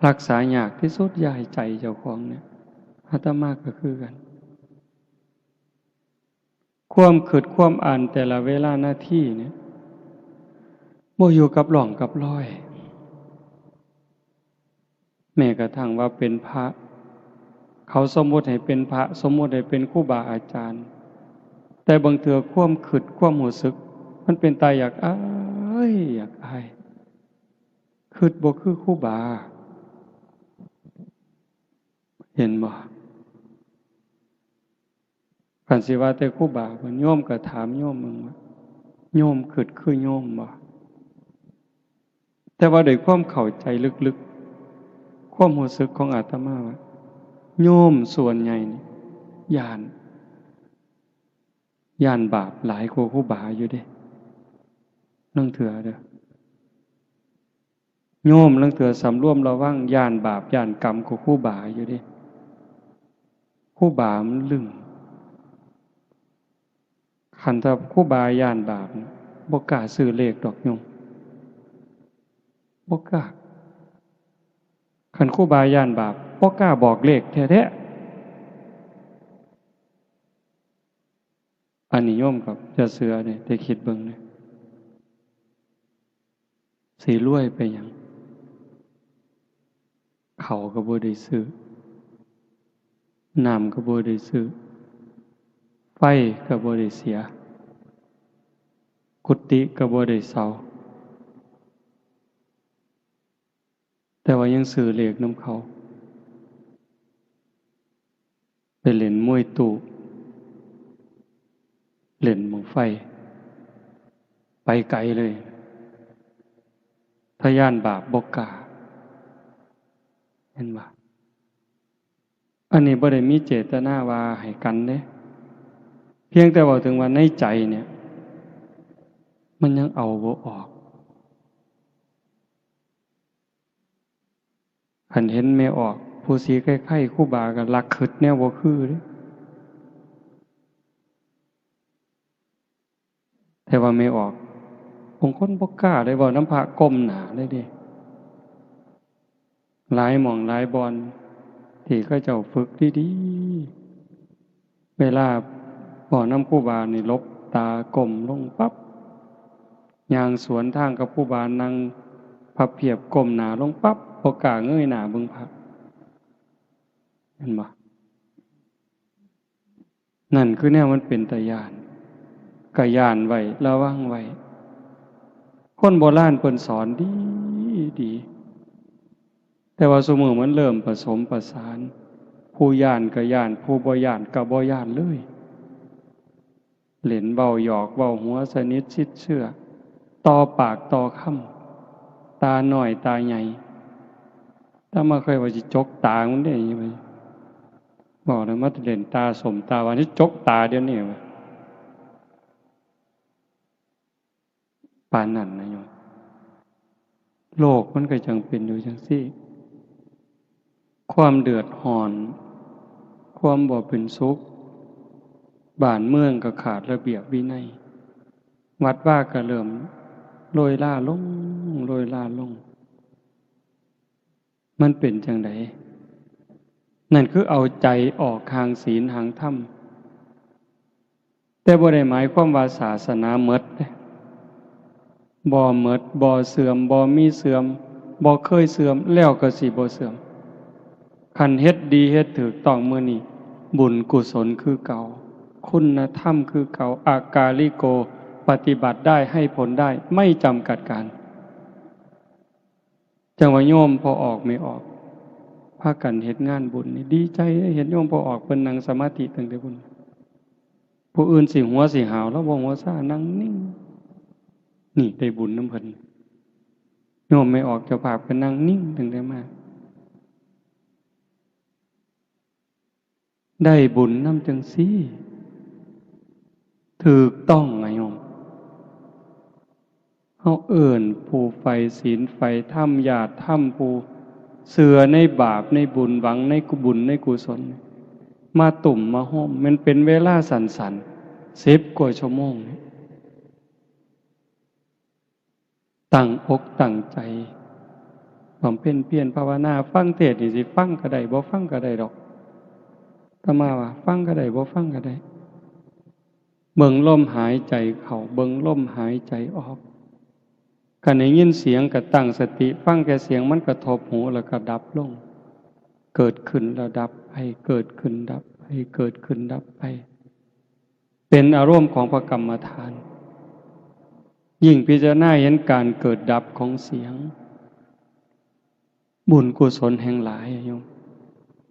รักษายากที่สุด อย่าให้ใจเจ้าของเนี่ย อาตมาก็คือกัน ความคิดความอ่านแต่ละเวลานาทีเนี่ย บ่อยู่กับร่องกับรอย แม้กระทั่งว่าเป็นพระ เขาสมมุติให้เป็นพระ สมมุติให้เป็นครูบาอาจารย์ แต่บางเทื่อความคิดความรู้สึก มันเป็นตาอยากอายอยากอาย คิดบ่คือครูบา เห็นบ่ คันสิว่าแต่ครูบา โยมก็ถามโยมมึงว่า โยมคิดคือโยมบ่ แต่ว่าด้วยความเข้าใจลึกๆ ความรู้สึกของอาตมาว่า โยมส่วนใหญ่นี่ ย้าน ย้านบาปหลายกว่าครูบาอยู่เด้ ลางเทื่อเด้อ โยมลางเทื่อสำรวมระวัง ย้านบาปย้านกรรมกว่าครูบาอยู่เด้ ครูบามันลึง คันถ้าครูบาย้านบาป บ่กล้าซื้อเลขดอกโยม บ่กล้า คันครูบาย้านบาป บ่กล้าบอกเลขแท้ๆ อันนี้โยมก็อย่าเชื่อเด้ แต่คิดเบิ่งนะ สิรวยไปหยัง ข้าวก็บ่ได้ซื้อ น้ำก็บ่ได้ซื้อ ไฟก็บ่ได้เสีย กุฏิก็บ่ได้เช่า แต่ว่ายังซื้อเลขนำเขา ไปเล่นมวยตู้ เล่นบั้งไฟ ไปไกลเลย ถ้าย้านบาปบ่กล้า เห็นบ่ อันนี้บ่ได้มีเจตนาว่าให้กันเด้ เพียงแต่เว้าถึงว่าในใจเนี่ย มันยังเอาบ่ออก คันเห็นแม่ออก ผู้สีไข้ๆ ครูบาก็ลักคิดแนวบ่คือเด้ แต่ว่าแม่ออก บางคนบ่กล้าได้เว้านำพระก้มหน้าเลยเด้ หลายหม่องหลายบ่อน ที่เขาเจ้าฝึกดีๆ เวลาเว้านำครูบานี่หลบตาก้มลงปั๊บ ย่างสวนทางกับครูบานั่งพับเพียบก้มหน้าลงปั๊บ บ่กล้าเงยหน้าเบิ่งพระ เห็นบ่ นั่นคือแนวมันเป็นตาย้าน ก็ย้านไว้ ระวังไว้ คนโบราณเพิ่นสอนดีดี แต่ว่าซุมื้อมันเริ่มผสมผสาน ผู้ย้านก็ย้าน ผู้บ่ย้านก็บ่ย้านเลย เล่นเว้าหยอกเว้าหัวสนิทชิดเชื่อ ต่อปากต่อคำ ตาน้อยตาใหญ่ อาตมาเคยว่าสิจกตามันเด้ บอกเลยมาเล่นตาส้มตาหวาน สิจกตาเดี๋ยวนี้ ปานนั้นนะโยม โลกมันก็จั่งเป็นอยู่จั่งซี้ ความเดือดร้อน ความบ่เป็นสุข บ้านเมืองก็ขาดระเบียบวินัย วัดวาก็เริ่มโรยราลง โรยราลง มันเป็นจั่งใด นั่นคือเอาใจออกห่างศีลห่างธรรม แต่บ่ได้หมายความว่าศาสนาหมดเด้ บ่หมด บ่เสื่อม บ่มีเสื่อม บ่เคยเสื่อม แล้วก็สิบ่เสื่อม คันเฮ็ดดีเฮ็ดถูกต้องมื้อนี้ บุญกุศลคือเก่า คุณธรรมคือเก่า อากาลิโก ปฏิบัติได้ ให้ผลได้ ไม่จำกัดกาล จั่งว่าโยมพ่อออกแม่ออก พากันเฮ็ดงานบุญนี่ ดีใจเด้ เห็นโยมพ่อออกเพิ่นนั่งสมาธิตั้งแต่พุ้น ผู้อื่นสิหัวสิหาว ลาวบ่หัวซ่า นั่งนิ่ง นี่ได้บุญนำเพิ่น โยมแม่ออกเจ้าภาพก็นั่งนิ่งตั้งแต่มา ได้บุญนำจั่งซี้ ถูกต้องอะโยม เฮาเอิ้นผู้ใฝ่ศีลใฝ่ธรรม ญาติธรรม ผู้เชื่อในบาปในบุญ หวังในกุบุญในกุศล มาตุ้มมาโฮม มันเป็นเวลาสั้นๆ สิบกว่าชั่วโมงนี่ ตั้งอกตั้งใจ บำเพ็ญเพียรภาวนา ฟังเทศน์นี่สิฟังก็ได้ บ่ฟังก็ได้ดอก อาตมาว่าฟังก็ได้ บ่ฟังก็ได้ เบิ่งลมหายใจเข้า เบิ่งลมหายใจออก คันได้ยินเสียงก็ตั้งสติฟังแค่เสียงมันกระทบหูแล้วก็ดับลง เกิดขึ้นแล้วดับไป เกิดขึ้นดับไป เกิดขึ้นดับไป เป็นอารมณ์ของพระกรรมฐาน ยิ่งพิจารณาเห็นการเกิดดับของเสียง บุญกุศลแห่งหลายอะโยม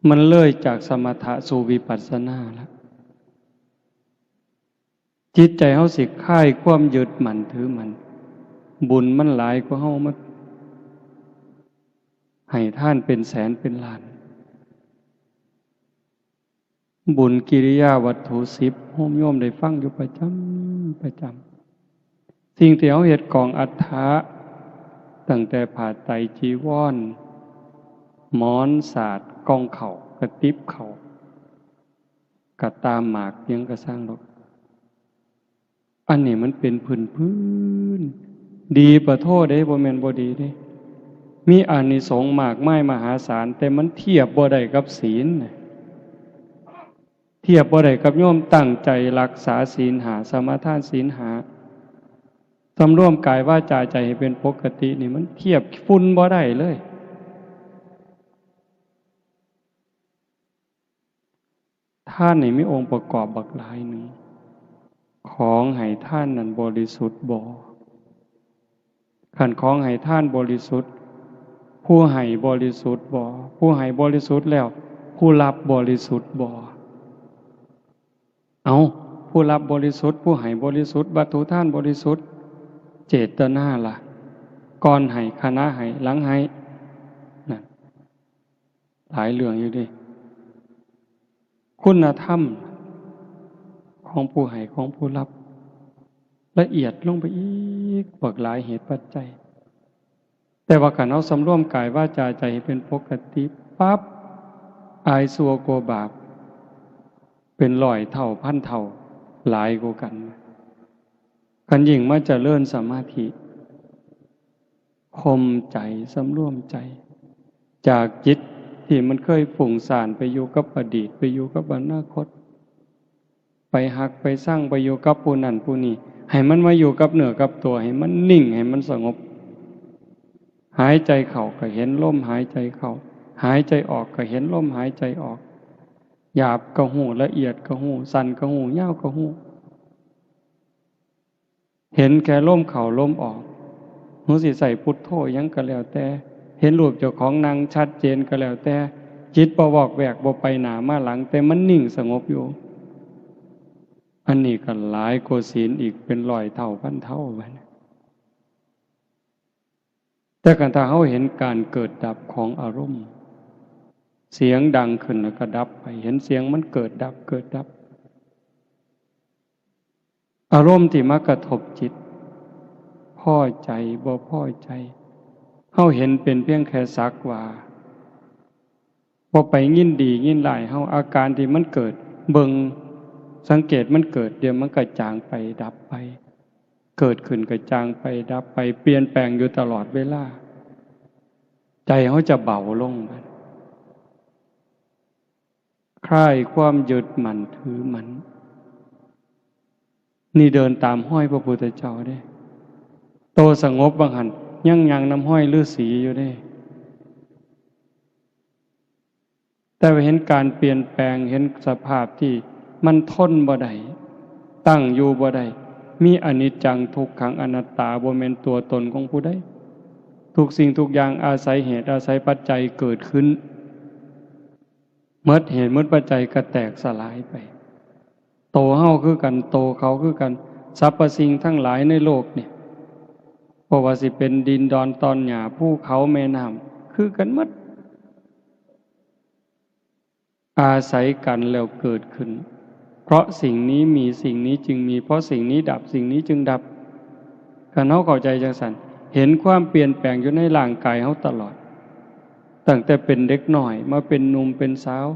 มันเลยจากสมถะสู่วิปัสสนาแล้ว จิตใจเฮาสิคลายความยึดมั่นถือมั่น บุญมันหลายกว่าเฮามาให้ทานเป็นแสนเป็นล้าน บุญกิริยาวัตถุสิบ โยมได้ฟังอยู่ประจำ ประจำ สิ่งที่เฮาเฮ็ดกองอัฐะ ตั้งแต่ผ้าไตรจีวร หมอนสาด กล่องข้าว กระติบข้าว กระต่าหมาก หยังกะซ่างดอก อันนี้มันเป็นพื้นๆ ดีปะโทเด้ บ่แม่นบ่ดีเด้ มีอานิสงส์มากมายมหาศาล แต่มันเทียบบ่ได้กับศีล เทียบบ่ได้กับโยมตั้งใจรักษาศีลห้า สมาทานศีลห้า สำรวมกายวาจาใจให้เป็นปกตินี่ มันเทียบฝุ่นบ่ได้เลย ทานนี่มีองค์ประกอบบักหลายหนึ่ง ของให้ทานนั้นบริสุทธิ์บ่ คันของให้ทานบริสุทธิ์ ผู้ให้บริสุทธิ์บ่ ผู้ให้บริสุทธิ์แล้ว ผู้รับบริสุทธิ์บ่ เอา ผู้รับบริสุทธิ์ ผู้ให้บริสุทธิ์ วัตถุทานบริสุทธิ์ เจตนาล่ะ ก่อนให้ ขณะให้ หลังให้ นั่น หลายเรื่องอยู่เด้ คุณธรรมของผู้ให้ ของผู้รับ ละเอียดลงไปอีก บักหลายเหตุปัจจัย แต่ว่าคันเฮาสำรวมกายวาจาใจให้เป็นปกติปั๊บ อายชั่วกลัวบาป เป็นร้อยเท่าพันเท่า หลายกว่ากัน คันยิ่งมาเจริญสมาธิ ข่มใจ สำรวมใจ จากจิตที่มันเคยฟุ้งซ่านไปอยู่กับอดีต ไปอยู่กับอนาคต ไปฮักไปซัง ไปอยู่กับผู้นั้นผู้นี้ ให้มันมาอยู่กับเนื้อกับตัว ให้มันนิ่ง ให้มันสงบ หายใจเข้าก็เห็นลมหายใจเข้า หายใจออกก็เห็นลมหายใจออก หยาบก็ฮู้ ละเอียดก็ฮู้ สั้นก็ฮู้ ยาวก็ฮู้ เห็นแค่ลมเข้าลมออก หรือสิใส่พุทโธหยังก็แล้วแต่ เห็นรูปเจ้าของนั่งชัดเจนก็แล้วแต่ จิตบ่วอกแวก บ่ไปหน้ามาหลัง แต่มันนิ่งสงบอยู่ อันนี้ก็หลายกว่าศีลอีกเป็นร้อยเท่าพันเท่าบัดนี้ แต่คันถ้าเฮาเห็นการเกิดดับของอารมณ์ เสียงดังขึ้นแล้วก็ดับไป เห็นเสียงมันเกิดดับ เกิดดับ อารมณ์ที่มากระทบจิต พอใจ บ่พอใจ เฮาเห็นเป็นเพียงแค่สักว่า บ่ไปยินดียินร้าย เฮา อาการที่มันเกิด เบิ่ง สังเกตมันเกิด เดี๋ยวมันก็จางไป ดับไป เกิดขึ้นก็จางไป ดับไป เปลี่ยนแปลงอยู่ตลอดเวลา ใจเฮาจะเบาลง คลายความยึดมั่นถือมั่น นี่เดินตามฮอยพระพุทธเจ้าเด้ โตสงบบ่าหั่น ยังย่างนำฮอยฤๅษีอยู่เด้ แต่ว่าเห็นการเปลี่ยนแปลง เห็นสภาพที่มันทนบ่ได้ ตั้งอยู่บ่ได้ มีอนิจจัง ทุกขัง อนัตตา บ่แม่นตัวตนของผู้ใด ทุกสิ่งทุกอย่างอาศัยเหตุอาศัยปัจจัยเกิดขึ้น หมดเหตุหมดปัจจัยก็แตกสลายไป โตเฮาคือกัน โตเขาคือกัน สรรพสิ่งทั้งหลายในโลกนี่ บ่ว่าสิเป็นดินดอนตอนหญ้า ภูเขาแม่น้ำ คือกันหมด อาศัยกันแล้วเกิดขึ้น เพราะสิ่งนี้มี สิ่งนี้จึงมี เพราะสิ่งนี้ดับ สิ่งนี้จึงดับ คันเฮาเข้าใจจังซั่น เห็นความเปลี่ยนแปลงอยู่ในร่างกายเฮาตลอด ตั้งแต่เป็นเด็กน้อยมาเป็นหนุ่มเป็นสาว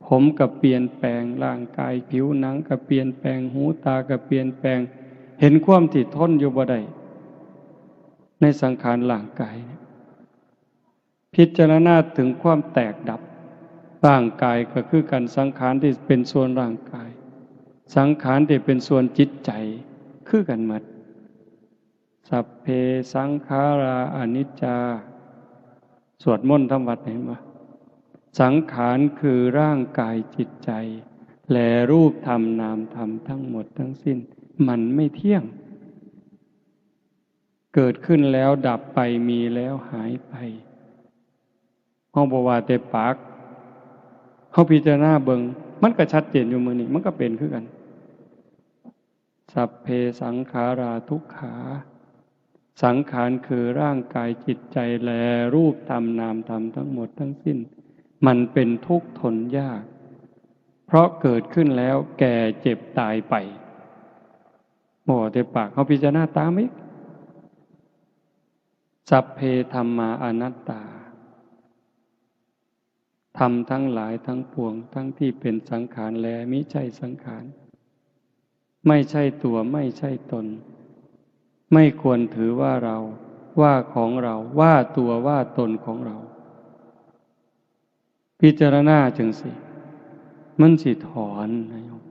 ผมก็เปลี่ยนแปลง ร่างกายผิวหนังก็เปลี่ยนแปลง หูตาก็เปลี่ยนแปลง เห็นความที่ทนอยู่บ่ได้ ในสังขารร่างกายเนี่ย พิจารณาถึงความแตกดับ ร่างกายก็คือกัน สังขารที่เป็นส่วนร่างกาย สังขารที่เป็นส่วนจิตใจ คือกันหมด สัพเพสังขาราอนิจจา สวดมนต์ทำวัดเห็นบ่ สังขารคือร่างกายจิตใจ และรูปธรรมนามธรรมทั้งหมดทั้งสิ้น มันไม่เที่ยง เกิดขึ้นแล้วดับไป มีแล้วหายไป เฮาบ่ว่าแต่ปาก เฮาพิจารณาเบิ่ง มันก็ชัดเจนอยู่มื้อนี้ มันก็เป็นคือกัน สัพเพสังขาราทุกขา สังขารคือร่างกายจิตใจ และรูปธรรมนามธรรมทั้งหมดทั้งสิ้น มันเป็นทุกข์ทนยาก เพราะเกิดขึ้นแล้วแก่เจ็บตายไป บ่แต่ปาก เฮาพิจารณาตามอีก สัพเพธัมมาอนัตตา ธรรมทั้งหลายทั้งปวง ทั้งที่เป็นสังขารและมิใช่สังขาร ไม่ใช่ตัว ไม่ใช่ตน ไม่ควรถือว่าเรา ว่าของเรา ว่าตัวว่าตนของเรา พิจารณาจั่งซี้ มันสิถอนนะโยม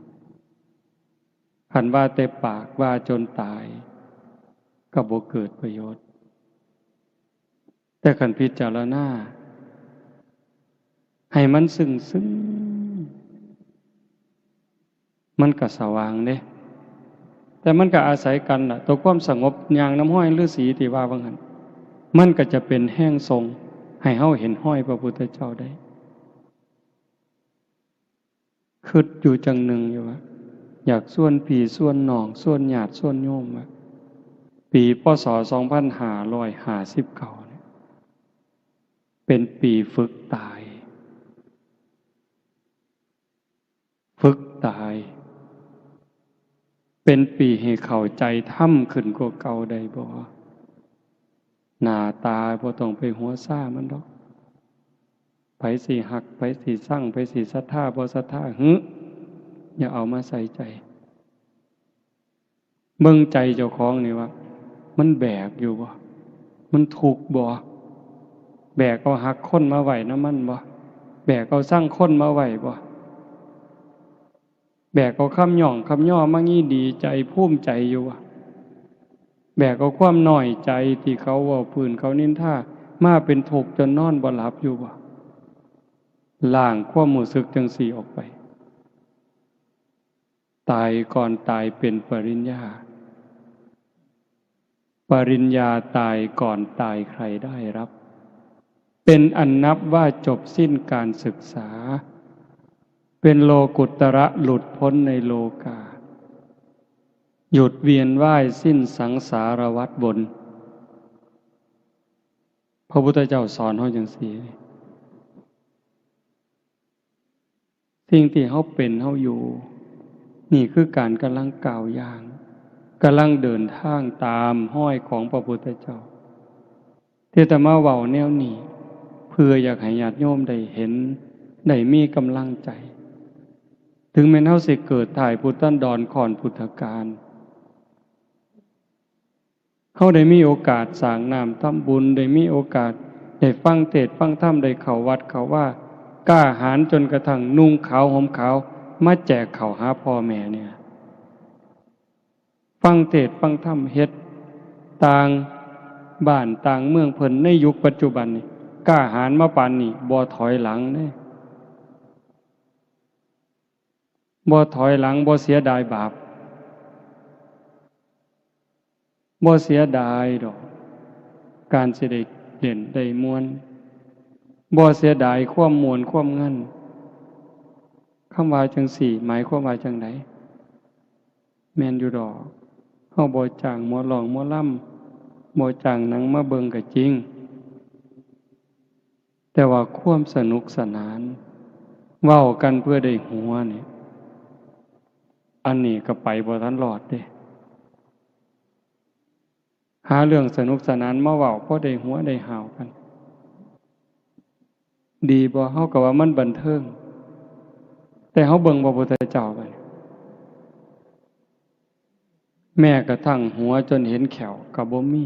คันว่าแต่ปากว่าจนตาย ก็บ่เกิดประโยชน์ แต่คันพิจารณา ให้มันซึ้งๆ มันก็สว่างเด้ แต่มันก็อาศัยกันน่ะ ตัวความสงบย่างนำฮอยฤาษีที่ว่าว่าหั่น มันก็จะเป็นแฮงส่งให้เฮาเห็นฮอยพระพุทธเจ้าได้ คิดอยู่จั่งหนึ่งอยู่ว่า อยากชวนพี่ชวนน้อง ชวนญาติชวนโยมว่า ปี พ.ศ. สองพันห้าร้อยห้าสิบเก้า เนี่ย เป็นปีฝึกตาย ฝึกตาย เป็นปีให้เข้าใจธรรมขึ้นกว่าเก่าได้บ่ หน้าตาบ่ต้องไปหัวซ่ามันดอก ไผสิฮัก ไผสิซัง ไผสิศรัทธา บ่ศรัทธา หึ อย่าเอามาใส่ใจ เบิ่งใจเจ้าของนี่ว่า มันแบกอยู่บ่ มันทุกข์บ่ แบกเอาฮักคนมาไว้นำมันบ่ แบกเอาซังคนมาไว้บ่ แบกเอาคำย่องคำย่อมางี้ดีใจภูมิใจอยู่บ่ แบกเอาความน้อยใจที่เขาเว้าพื้นเขานินทามาเป็นทุกข์จนนอนบ่หลับอยู่บ่ ล้างความรู้สึกจั่งซี้ออกไป ตายก่อนตายเป็นปริญญา ปริญญาตายก่อนตายใครได้รับ เป็นอันนับว่าจบสิ้นการศึกษา เป็นโลกุตระหลุดพ้นในโลกา หยุดเวียนว่ายสิ้นสังสารวัฏวน พระพุทธเจ้าสอนเฮาจั่งซี้ สิ่งที่เฮาเป็นเฮาอยู่ นี่คือการกำลังก้าวย่าง กำลังเดินทางตามฮอยของพระพุทธเจ้า ที่อาตมาเว้าแนวนี้ เพื่ออยากให้ญาติโยมได้เห็น ได้มีกำลังใจ ถึงแม้นเฮาสิเกิดท้ายพุทธันดรก่อนพุทธกาล เฮาได้มีโอกาสสร้างน้ำทำบุญ ได้มีโอกาสได้ฟังเทศน์ฟังธรรม ได้เข้าวัดเข้าวา กล้าหาญจนกระทั่งนุ่งขาวห่มขาว มาแจกข้าวหาพ่อแม่เนี่ย ฟังเทศน์ฟังธรรม เฮ็ดต่างบ้านต่างเมืองเพิ่นในยุคปัจจุบันนี่ กล้าหาญมาปานนี้ บ่ถอยหลังเด้ บ่ถอยหลัง บ่เสียดายบาป บ่เสียดายดอก การสิได้เล่นได้ม่วน บ่เสียดายความม่วนความงัน คำว่าจั่งซี้ หมายความว่าจั่งใด แม่นอยู่ดอก เฮาบ่จ้างหมอร้องหมอลำ บ่จ้างหนังมาเบิ่งก็จริง แต่ว่าความสนุกสนาน เว้ากันเพื่อได้หัวนี่ อันนี้ก็ไปบ่ทันรอดเด้ หาเรื่องสนุกสนานมาเว้า พอได้หัวได้หาวกัน ดีบ่ เฮาก็ว่ามันบันเทิง แต่เฮาเบิ่งพระพุทธเจ้าบัดนี้ แม้กระทั่งหัวจนเห็นแข้วก็บ่มี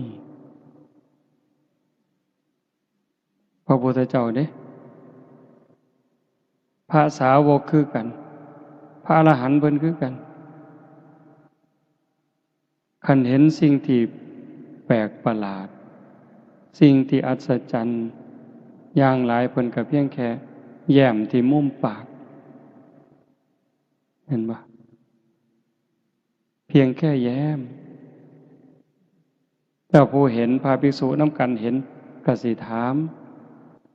พระพุทธเจ้าเด้ พระสาวกคือกัน พระอรหันต์เพิ่นคือกัน คันเห็นสิ่งที่แปลกประหลาด สิ่งที่อัศจรรย์อย่างหลาย เพิ่นก็เพียงแค่แย้มที่มุมปาก เห็นบ่ เพียงแค่แย้ม แต่ผู้เห็น พระภิกษุนำกันเห็น ก็สิถาม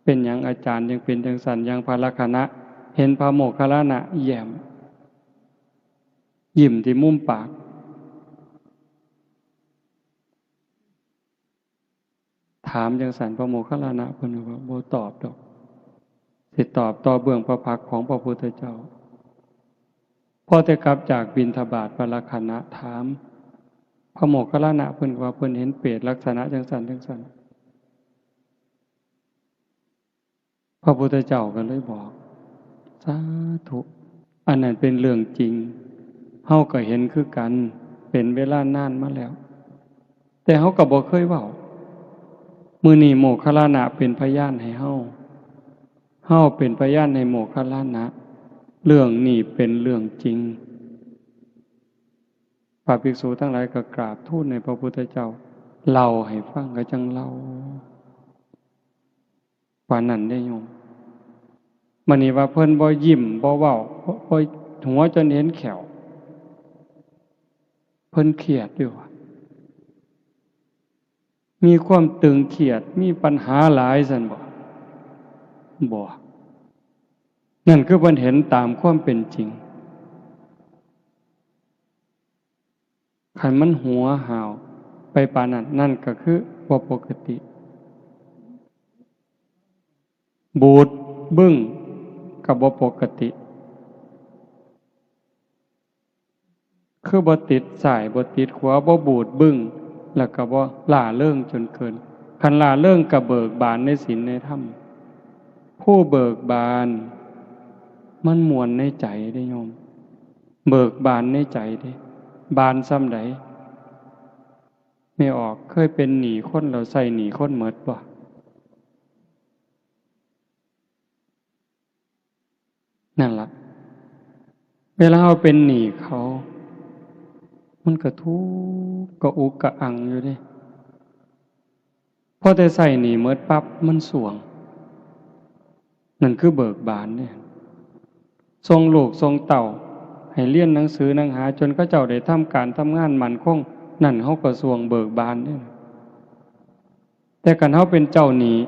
เป็นหยังอาจารย์ยังเป็นจั่งซั้น อย่างพระลักขณะ เห็นพระโมคคัลลานะแย้ม ยิ้มที่มุมปาก ถามจั่งซั้น พระโมคคัลลานะเพิ่นว่า บ่ตอบดอก สิตอบต่อเบื้องพระพักตร์ของพระพุทธเจ้า พอแต่กลับจากบิณฑบาต พระลักขณะถาม พระโมคคัลลานะเพิ่นว่าเพิ่นเห็นเปรตลักษณะจั่งซั้นจั่งซั้น พระพุทธเจ้าก็เลยบอก สาธุ อันนั้นเป็นเรื่องจริง เฮาก็เห็นคือกัน เป็นเวลานานมาแล้ว แต่เฮาก็บ่เคยเว้า มื้อนี้โมคคัลลานะเป็นพยานให้เฮา เฮาเป็นพยานให้โมคคัลลานะ เรื่องนี้เป็นเรื่องจริง พระภิกษุทั้งหลายก็กราบทูลให้พระพุทธเจ้าเล่าให้ฟัง ก็จั่งเล่า ปานนั้นเด้โยม บัดนี้ว่าเพิ่นบ่ยิ้มบ่เว้า บ่ บ่หัวจนเห็นแข้ว เพิ่นเครียดอยู่ว่า มีความตึงเครียด มีปัญหาหลายซั่นบ่ บ่ นั่นคือเพิ่นเห็นตามความเป็นจริง คันมันหัวห้าวไปปานนั้น นั่นก็คือบ่ปกติ บูดบึ้งก็บ่ปกติ คือบ่ติดซ้ายบ่ติดขวา บ่บูดบึ้ง แล้วก็บ่หล้าเริงจนเกิน คันหล้าเริงก็เบิกบานในศีลในธรรม ผู้เบิกบาน มันม่วนในใจเด้โยม เบิกบานในใจเด้ บานส่ำใด แม่ออก เคยเป็นหนี้คนแล้วใช้หนี้คนหมดบ่ นั่นล่ะ เวลาเฮาเป็นหนี้เขา มันก็ทุกข์กระอุกกระอังอยู่เด้ พอแต่ใช้หนี้หมดปั๊บ มันสรวง นั่นคือเบิกบานเด้ ส่งลูกส่งเต้าให้เรียนหนังสือหนังหา จนเขาเจ้าได้ทำการทำงานมั่นคง นั่นเฮาก็สรวงเบิกบานเด้ แต่คันเฮาเป็นเจ้าหนี้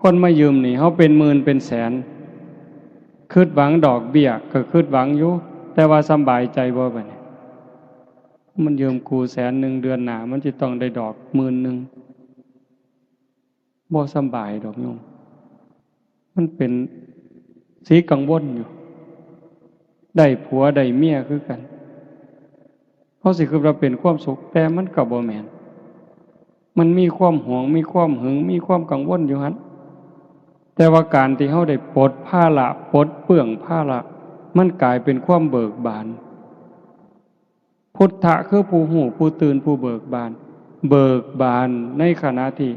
คนมายืมหนี้เฮาเป็นหมื่นเป็นแสน คิดหวังดอกเบี้ยก็คิดหวังอยู่ แต่ว่าสำบายใจบ่บัดนี้ มันยืมกูแสนหนึ่ง เดือนหน้ามันสิต้องได้ดอกหมื่นหนึ่ง บ่สำบายดอกโยม มันเป็นสีกังวลอยู่ ได้ผัวได้เมียคือกัน เฮาสิคิดว่าเป็นความสุข แต่มันก็บ่แม่น มันมีความหวง มีความหึง มีความกังวลอยู่หั่น แต่ว่าการที่เฮาได้ปลดภาระ ปลดเปลื้องภาระ มันกลายเป็นความเบิกบาน พุทธะคือผู้ฮู้ ผู้ตื่น ผู้เบิกบาน เบิกบานในขณะที่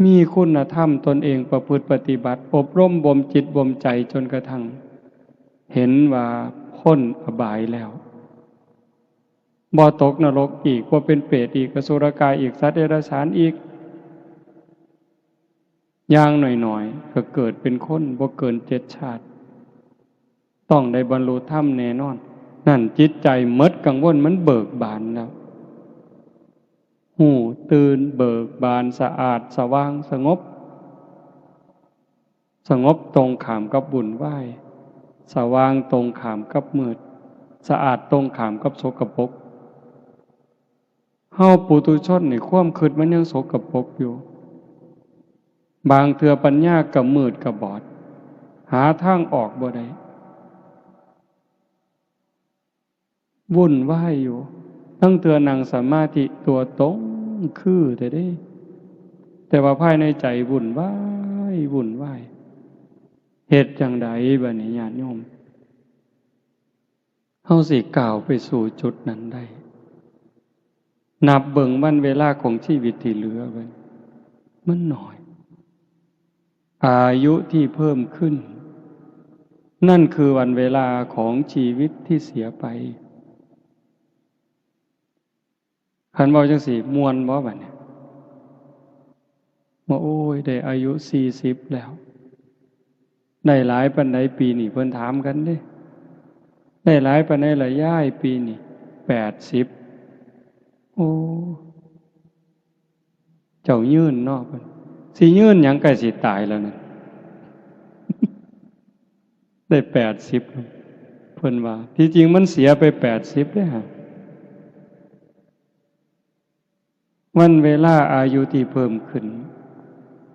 มีคุณธรรมตนเองประพฤติปฏิบัติ อบรมบ่มจิตบ่มใจจนกระทั่งเห็นว่าพ้นอบายแล้ว บ่ตกนรกอีก บ่เป็นเปรตอีก อสุรกายอีก สัตว์เดรัจฉานอีก อย่างน้อยๆ ก็เกิดเป็นคนบ่เกินเจ็ดชาติ ต้องได้บรรลุธรรมแน่นอน นั่นจิตใจหมดกังวล มันเบิกบานแล้ว ฮู้ตื่นเบิกบาน สะอาดสว่างสงบ สงบตรงข้ามกับวุ่นวาย สว่างตรงข้ามกับมืด สะอาดตรงข้ามกับสกปรก เฮาปุถุชนนี่ความคิดมันยังสกปรกอยู่ บางเทื่อปัญญาก็มืดก็บอด หาทางออกบ่ได้ วุ่นวายอยู่ ลางเทื่อนั่งสมาธิตัวตรงคือแท้เด้ แต่ว่าภายในใจวุ่นวาย วุ่นวาย เฮ็ดจั่งใดบัดนี้ญาติโยม เฮาสิก้าวไปสู่จุดนั้นได้ นับเบิ่งวันเวลาของชีวิตที่เหลือไว้ มันน้อย อายุที่เพิ่มขึ้น นั่นคือวันเวลาของชีวิตที่เสียไป คันเว้าจั่งซี้ ม่วนบ่บัดนี้ ว่า โอ้ย ได้อายุสี่สิบแล้ว ได้หลายปานใดปีนี้ เพิ่นถามกันเด้ ได้หลายปานใดล่ะยาย ปีนี้ แปดสิบ โอ้ เจ้ายืนเนาะ เพิ่น สิยืนหยัง ใกล้สิตายแล้วนั่น ได้แปดสิบ เพิ่นว่า ที่จริงมันเสียไปแปดสิบเด้ฮะ วันเวลาอายุที่เพิ่มขึ้น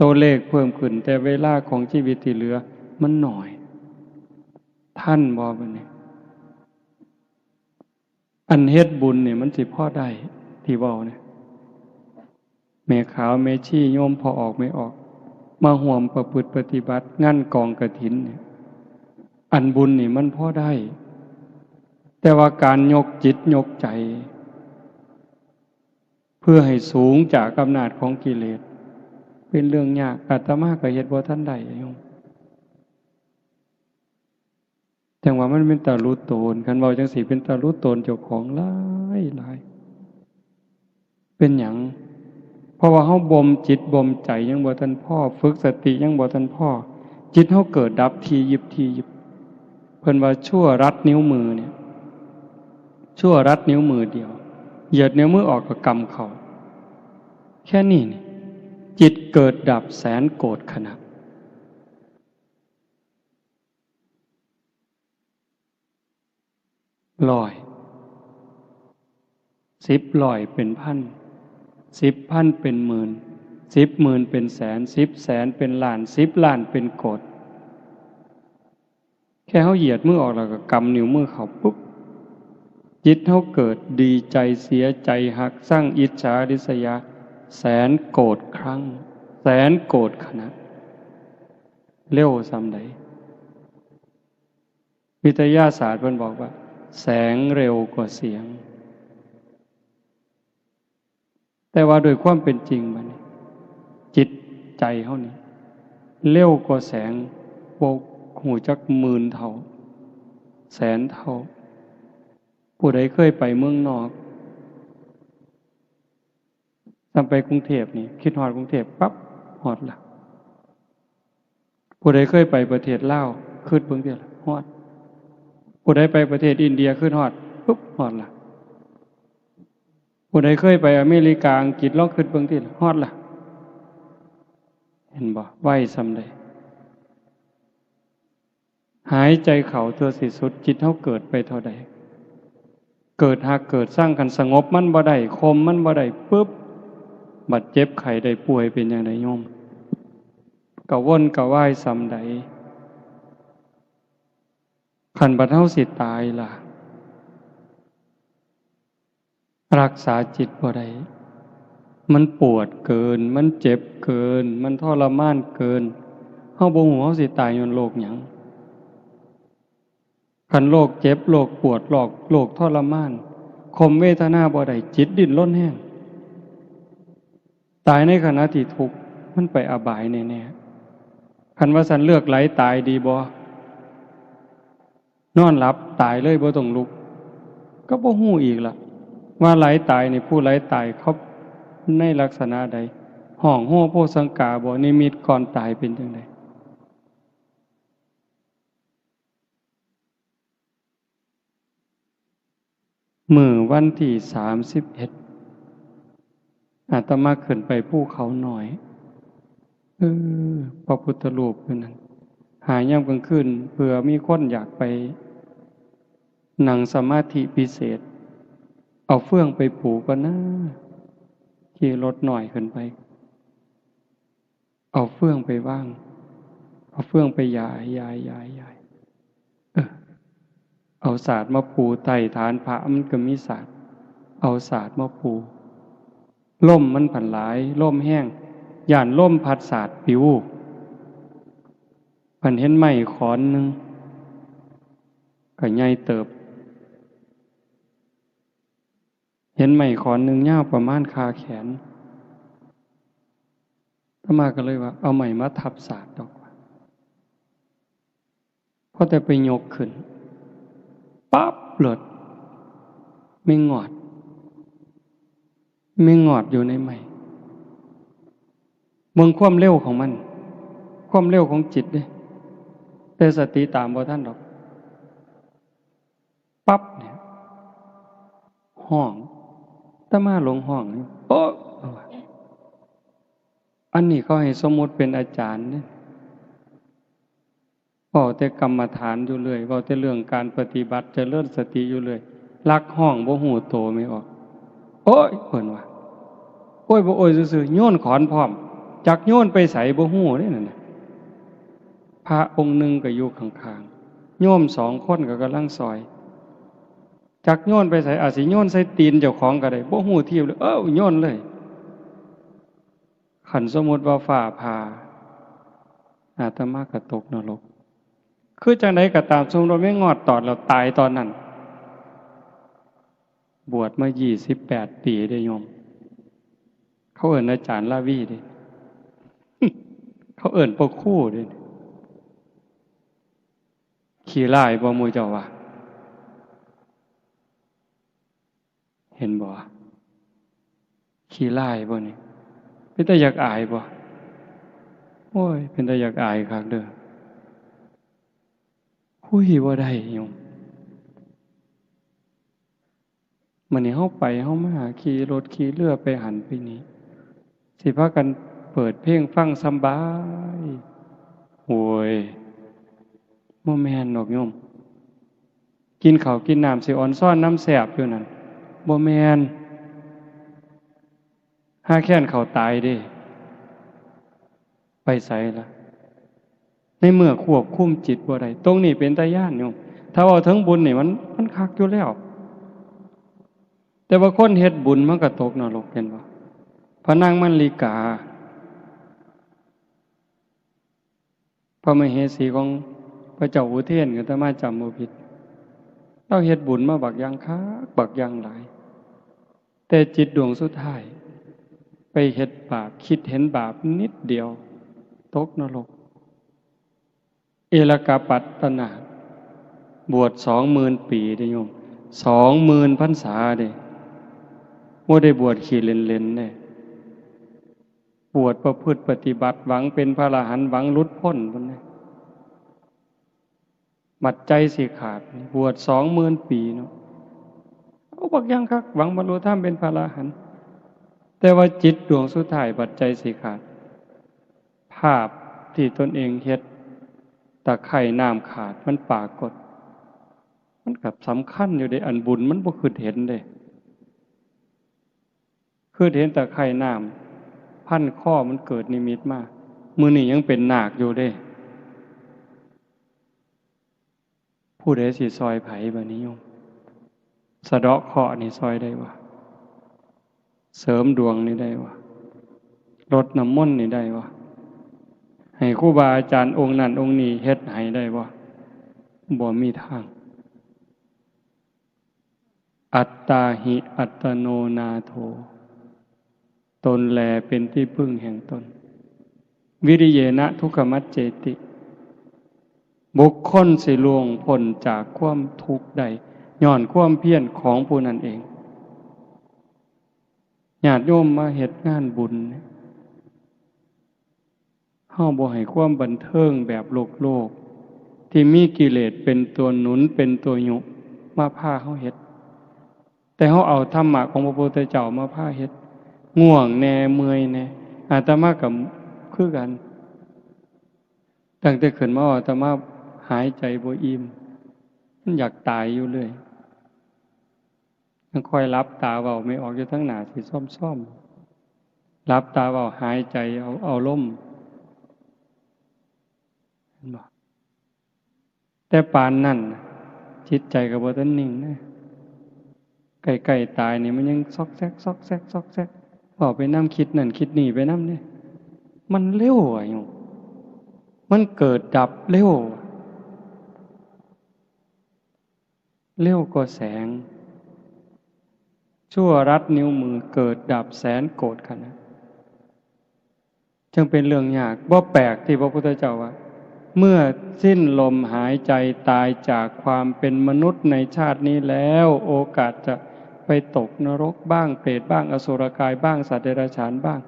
ตัวเลขเพิ่มขึ้น แต่เวลาของชีวิตที่เหลือมันน้อย ทันบ่บัดนี้ อันเฮ็ดบุญนี่มันสิพอได้ ที่เว้าเนี่ย แม่ขาวแม่ชีโยมพ่อออกแม่ออก มาร่วมประพฤติปฏิบัติงานกองกฐินเนี่ย อันบุญนี่มันพอได้ แต่ว่าการยกจิตยกใจ เพื่อให้สูงจากอำนาจของกิเลส เป็นเรื่องยาก อาตมาก็เฮ็ดบ่ทันได้โยม จั่งว่ามันเป็นตาหลุดโตน คันเว้าจั่งซี้เป็นตาหลุดโตนเจ้าของหลายหลาย เป็นหยัง เพราะว่าเฮาบ่มจิตบ่มใจยังบ่ทันพอ ฝึกสติยังบ่ทันพอ จิตเฮาเกิดดับถี่ยิบถี่ยิบ เพิ่นว่าชั่วรัดนิ้วมือเนี่ย ชั่วรัดนิ้วมือเดียว เหยียดนิ้วมือออกก็กำเข้า แค่นี้นี่ จิตเกิดดับแสนโกฏขณะ ร้อย สิบร้อยเป็นพัน สิบพันเป็นหมื่น สิบหมื่นเป็นแสน สิบแสนเป็นล้าน สิบล้านเป็นโกฏ แค่เฮาเหยียดมือออกแล้วก็กำนิ้วมือเข้าปุ๊บ จิตเฮาเกิดดีใจ เสียใจ ฮัก ซัง อิจฉา ริษยา แสนโกฏครั้ง แสนโกฏขณะ เร็วส่ำใด วิทยาศาสตร์เพิ่นบอกว่า แสงเร็วกว่าเสียง แต่ว่าโดยความเป็นจริงบัดนี้ จิตใจเฮานี่ เร็วกว่าแสง บ่ฮู้จักหมื่นเท่า แสนเท่า ผู้ใดเคยไปเมืองนอก ส่ำไปกรุงเทพฯนี่ คิดฮอดกรุงเทพฯปั๊บ ฮอดละ ผู้ใดเคยไปประเทศลาว คิดเบิ่งติล่ะ ฮอด ผู้ใดไปประเทศอินเดีย คิดฮอด ปุ๊บ ฮอดละ ผู้ใดเคยไปอเมริกา อังกฤษ ลองคิดเบิ่งติล่ะ ฮอดละ เห็นบ่ ไวส่ำใด หายใจเข้าเทื่อสิสุด จิตเฮาเกิดไปเท่าใด เกิดฮักเกิดซัง คันสงบมันบ่ได้ ข่มมันบ่ได้ปุ๊บ บัดเจ็บไข้ได้ป่วยเป็นจั่งใดโยม กระวนกระวายส่ำใด คันบัดเฮาสิตายล่ะ รักษาจิตบ่ได้ มันปวดเกิน มันเจ็บเกิน มันทรมานเกิน เฮาบ่ฮู้เฮาสิตายย้อนโรคหยัง คันโรคเจ็บ โรคปวด โรค โรคทรมาน ข่มเวทนาบ่ได้ จิตดิ้นรนแฮง ตายในขณะที่ทุกข์ มันไปอบายแน่ๆ คันว่าซั้นเลือกไหลตายดีบ่ นอนหลับตายเลยบ่ต้องลุก ก็บ่ฮู้อีกล่ะ ว่าไหลตายนี่ ผู้ไหลตายเขาในลักษณะใด ฮ้องโฮโพสังกาบ่ นิมิตก่อนตายเป็นจั่งใด มื้อวันที่สามสิบเอ็ด อาตมาขึ้นไปภูเขาน้อย เออ พระพุทธรูปอยู่นั่น หายามกลางคืน เผื่อมีคนอยากไปนั่งสมาธิพิเศษ เอาเฟืองไปปูก่อนนะ ขี่รถน้อยขึ้นไป เอาเฟืองไปวาง เอาเฟืองไปหยาย หยาย หยาย หยาย เออ เอาสาดมาปูใต้ฐานพระ มันก็มีสาด เอาสาดมาปู ลมมันผันหลาย ลมแฮง ย้านลมพัดสาดปิว ผันเห็นไม้ขอนหนึ่ง ก็ใหญ่เติบ เห็นไม้ขอนหนึ่งยาวประมาณคาแขน อาตมาก็เลยว่า เอาไม้มาทับสาดดอกว่า พอแต่ไปยกขึ้น ปั๊บ โลด แมงงอด แมงงอดอยู่ในไม้ เบิ่งความเร็วของมัน ความเร็วของจิตเด้ แต่สติตามบ่ทันดอก ปั๊บเนี่ย ฮ้อง อาตมาหลงฮ้อง โอ๊ะ อันนี้เขาให้สมมุติเป็นอาจารย์เนี่ย เว้าแต่กรรมฐานอยู่เรื่อย เว้าแต่เรื่องการปฏิบัติเจริญสติอยู่เรื่อย ลักฮ้องบ่ฮู้โตแม่ออก โอ๊ย เพิ่นว่า โอ๊ย บ่โอ๊ยซื่อๆ โยนขอนพร้อม จักโยนไปไสบ่ฮู้เด้นั่นน่ะ พระองค์หนึ่งก็อยู่ข้างๆ โยมสองคนก็กำลังซอย จักโยนไปไส อาจสิโยนใส่ตีนเจ้าของก็ได้ บ่ฮู้ทีบเลย เอ้า โยนเลย คันสมมุติว่าฟ้าผ่า อาตมาก็ตกนรก คือจั่งใดก็ตาม สมมุติว่าแมงงอดตอดแล้วตายตอนนั้น บวชมายี่สิบแปดปีเด้โยม เขาเอิ้นอาจารย์ลาวีเด้ เขาเอิ้นพ่อครูเด้ ขี้ร้ายบ่หมู่เจ้าว่า เห็นบ่ ขี้ร้ายบ่นี่ เป็นตาอยากอายบ่ โอ้ย เป็นตาอยากอายคักเด้อ คุยบ่ได้โยม มื้อนี้เฮาไปเฮามา ขี่รถขี่เรือไปหั้นไปนี่ สิพากันเปิดเพลงฟังสำบาย โอ้ย บ่แม่นดอกโยม กินข้าวกินน้ำสิออนซอนนำแซ่บอยู่นั่น บ่แม่น ห่าแค้นข้าวตายเด้ ไปไสล่ะ ในเมื่อควบคุมจิตบ่ได้ ตรงนี้เป็นตาย้านโยม ถ้าเว้าถึงบุญนี่มัน มันคักอยู่แล้ว แต่ว่าคนเฮ็ดบุญมันก็ตกนรก เห็นบ่ พระนางมัลลิกา พระมเหสีของพระเจ้าอุเทน อาตมาจำบ่ผิด ลาวเฮ็ดบุญมาบักอย่างคัก บักอย่างหลาย แต่จิตดวงสุดท้าย ไปเฮ็ดบาป คิดเห็นบาปนิดเดียว ตกนรก เอลกปัตตนาถ บวชสองหมื่นปีเด้โยม สองหมื่นพรรษาเด้ บ่ได้บวชขี้เล่นๆเด้ บวชประพฤติปฏิบัติ หวังเป็นพระอรหันต์ หวังหลุดพ้นพุ้นเด้ บัดใจสิขาด บวชสองหมื่นปีเนาะ เอาบักอย่างคัก หวังบรรลุธรรมเป็นพระอรหันต์ แต่ว่าจิตดวงสุดท้ายบัดใจสิขาด ภาพที่ตนเองเฮ็ด ตะไคร่น้ำขาดมันปรากฏ มันก็สำคัญอยู่เด้ อันบุญมันบ่คิดเห็นเด้ คิดเห็นตะไคร่น้ำพันคอมันเกิดนิมิตมา มื้อนี้ยังเป็นนาคอยู่เด้ ผู้ใดสิซอยไผบัดนี้โยม สะเดาะเคราะห์นี่ซอยได้บ่ เสริมดวงนี่ได้บ่ รดน้ำมนต์นี่ได้บ่ ให้ครูบาอาจารย์องค์นั้นองค์นี้เฮ็ดให้ได้บ่ บ่มีทาง อัตตาหิอัตโนนาโถ ตนแลเป็นที่พึ่งแห่งตน วิริเยนะทุกขมัจเจติ บุคคลสิล่วงพ้นจากความทุกข์ได้ ย้อนความเพียรของผู้นั้นเอง ญาติโยมมาเฮ็ดงานบุญเนี่ย เฮาบ่ให้ความบันเทิงแบบโลกๆ ที่มีกิเลสเป็นตัวหนุน เป็นตัวยุ มาพาเฮาเฮ็ด แต่เฮาเอาธรรมะของพระพุทธเจ้ามาพาเฮ็ด ง่วงแน่ เมื่อยแน่ อาตมาก็คือกัน ตั้งแต่ขึ้นมาอาตมาหายใจบ่อิ่ม มันอยากตายอยู่เรื่อย ยังคอยหลับตาเว้าไม่ออกอยู่ทั้งหน้าสิซ่อมๆ หลับตาเว้าหายใจเอา เอาลม เห็นบ่ แต่ปานนั้นน่ะ จิตใจก็บ่ทันนิ่งนะ ใกล้ๆตายนี่มันยังซอกแซก ซอกแซก ซอกแซก เว้าไปนำ คิดนั่นคิดนี่ไปนำเด้ มันเร็วอะโยม มันเกิดดับเร็ว เร็วกว่าแสง ชั่วรัดนิ้วมือเกิดดับแสนโกรธขนาด จึงเป็นเรื่องยาก บ่แปลกที่พระพุทธเจ้าว่า เมื่อสิ้นลมหายใจตายจากความเป็นมนุษย์ในชาตินี้แล้ว โอกาสจะไปตกนรกบ้าง เปรตบ้าง อสุรกายบ้าง สัตว์เดรัจฉานบ้าง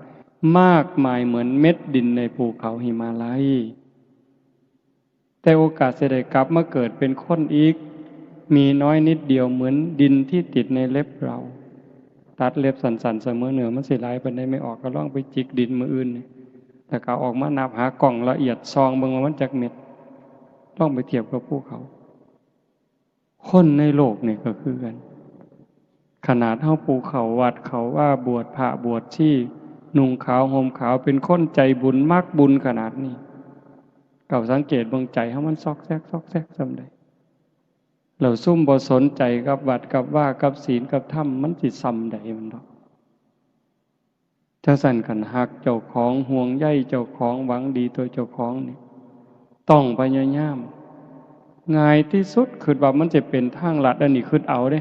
มากมายเหมือนเม็ดดินในภูเขาหิมาลัย แต่โอกาสจะได้กลับมาเกิดเป็นคนอีก มีน้อยนิดเดียวเหมือนดินที่ติดในเล็บเรา ตัดเล็บสั้นๆ เสมอเนื้อมันสิหลายปานใด ไม่ออกก็ลองไปจิกดินมื้ออื่นนี่ แล้วก็เอาออกมานับหากล้องละเอียดส่องเบิ่งว่ามันจักเม็ด ลองไปเทียบกับภูเขา คนในโลกนี่ก็คือกัน ขนาดเฮาผู้เข้าวัดเข้าวา บวชพระบวชชี นุ่งขาวห่มขาว เป็นคนใจบุญมักบุญขนาดนี้ เจ้าสังเกตเบิ่งใจเฮามันซอกแซกซอกแซกส่ำใด แล้วซุมบ่สนใจกับวัดกับวา กับศีลกับธรรม มันสิส่ำใดมันดอก จั่งซั้นคันฮักเจ้าของ ห่วงใยเจ้าของ หวังดีต่อเจ้าของนี่ ต้องพยายาม ง่ายที่สุด คิดว่ามันจะเป็นทางลัด อันนี้คิดเอาเด้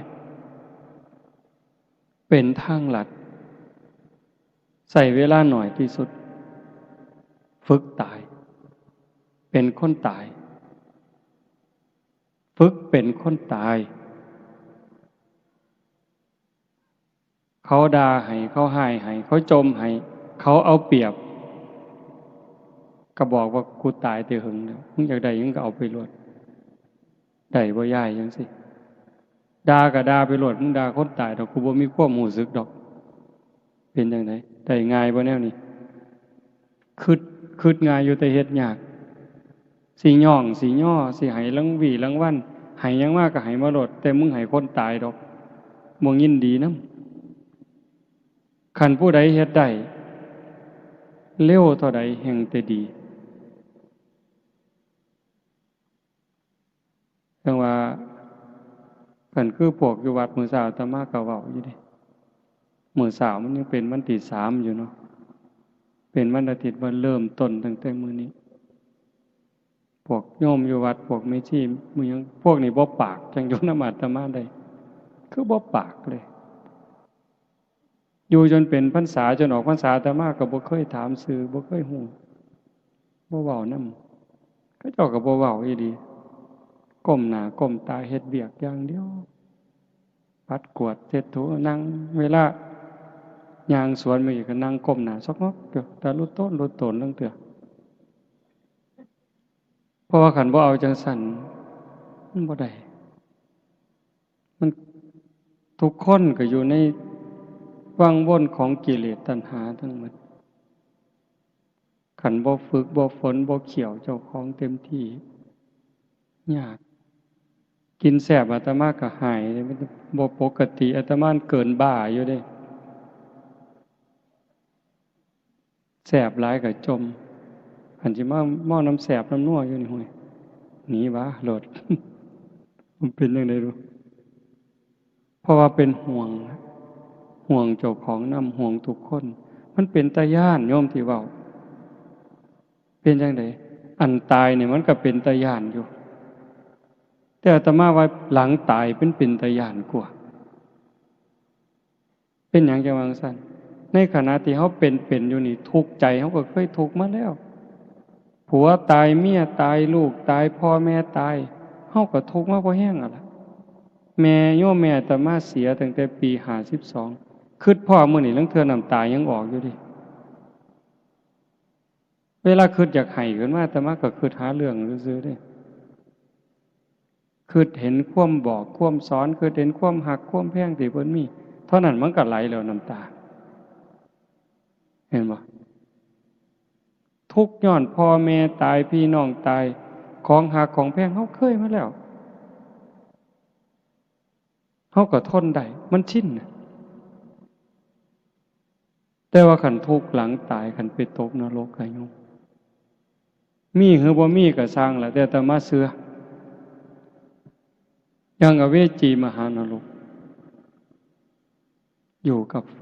เป็นทางลัด ใช้เวลาหน่อยที่สุด ฝึกตาย เป็นคนตาย ฝึกเป็นคนตาย เขาด่าให้ เขาฮ้ายให้ เขาจ่มให้ เขาเอาเปรียบ ก็บอกว่า "กูตายแต่หึงแล้ว มึงอยากได้หยังก็เอาไปโลด" ได้บ่ยาย จั่งซี้ ด่าก็ด่าไปโลด มึงด่าคนตายดอก กูบ่มีความรู้สึกดอก เป็นจั่งใด ได้ง่ายบ่แนวนี้ คิด คิดง่ายอยู่แต่เฮ็ดยาก สิย้อง สิยอ สิให้รางวีรางวัล ให้หยังมาก็ให้มาโลด แต่มึงให้คนตายดอก บ่ยินดีนำ คันผู้ใดเฮ็ดได้ เร็วเท่าใดแฮ่งแต่ดี จั่งว่า คันคือพวกอยู่วัดมื้อเช้าอาตมาก็เว้าอยู่เด้ มื้อเช้ามันยังเป็นวันที่สามอยู่เนาะ เป็นวันอาทิตย์ ว่าเริ่มต้นตั้งแต่มื้อนี้ พวกโยมอยู่วัด พวกแม่ชี หมู่หยัง พวกนี้บ่ปาก จั่งอยู่นำอาตมาได้ คือบ่ปากเลย อยู่จนเป็นพรรษา จนออกพรรษา อาตมาก็บ่เคยถามชื่อ บ่เคยฮู้ บ่เว้านำ เขาเจ้าก็บ่เว้าอีหลี ก้มหน้าก้มตาเฮ็ดเวียกอย่างเดียว ปัดกวาดเช็ดถู นั่ง เวลาย่างสวนมาอีกก็นั่งก้มหน้าซอกงอกอยู่ ตาลุโตนลุโตนลางเทื่อ เพราะว่าคันบ่เอาจั่งซั้น มันบ่ได้ มัน ทุกคนก็อยู่ในวังวนของกิเลสตัณหาทั้งหมด คันบ่ฝึก บ่ฝน บ่เคี่ยวเจ้าของเต็มที่ ยาก กินแซ่บอาตมาก็ฮ้าย มันบ่ปกติ อาตมาเกินบ้าอยู่เด้ แซ่บหลายก็จ่ม คันสิมาเมานำแซ่บนำนัวอยู่นี่ ห้วย หนีวะโลด มันเป็นจั่งใด๋บุ เพราะว่าเป็นห่วง ห่วงเจ้าของนำ ห่วงทุกคน มันเป็นตาย้าน โยมที่เว้า เป็นจั่งใด๋ อันตายนี่มันก็เป็นตาย้านอยู่ แต่อาตมาว่าหลังตายมันเป็นตาย้านกว่า เป็นหยังจั่งว่าจั่งซั้น ในขณะที่เฮาเป็นๆ อยู่นี่ ทุกข์ใจเฮาก็เคยทุกข์มาแล้ว ผัวตาย เมียตาย ลูกตาย พ่อแม่ตาย เฮาก็ทุกข์มาพอแฮงแล้วล่ะ แม่ โยมแม่อาตมาเสียตั้งแต่ปีห้าสิบสอง คิดพ้อมื้อนี้ลางเทื่อน้ำตายังออกอยู่เด้ เวลาคิดอยากไห้ขึ้นมา อาตมาก็คิดหาเรื่องซื่อๆ เด้ คิดเห็นความบอกความสอน คิดเห็นความฮักความแพงที่เพิ่นมี เท่านั้นมันก็ไหลแล้วน้ำตา เห็นบ่ ทุกข์ย้อนพ่อแม่ตาย พี่น้องตาย ของฮักของแพงเฮาเคยมาแล้ว เฮาก็ทนได้ มันชินน่ะ แต่ว่าคันทุกข์หลังตาย คันไปตกนรกอะโยม มีหรือบ่มีก็ซ่างล่ะ แต่อาตมาเชื่อ อย่างอเวจีมหานรก อยู่กับไฟ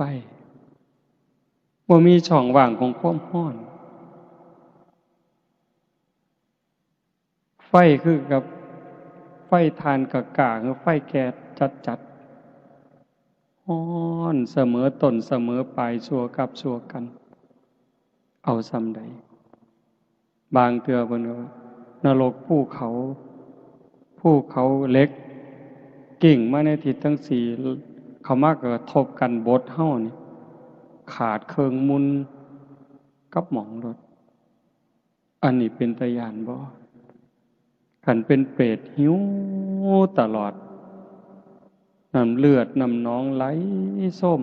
บ่มีช่องว่างของความร้อน ไฟคือกับไฟถ่านกล้าๆ หรือไฟแก๊สจัดๆ ร้อนเสมอต้นเสมอปลาย ชั่วกับชั่วกัน เอาส่ำใด บางเทื่อเพิ่นก็ว่านรกภูเขา ภูเขาเหล็ก กิ่งมาในทิศทั้งสี่ เข้ามาก็กระทบกันบดเฮานี่ ขาดเคิ่งมุนกับหม่องโลด อันนี้เป็นตาย้านบ่ คันเป็นเปรตหิวตลอด น้ำเลือดน้ำหนองไหลโซม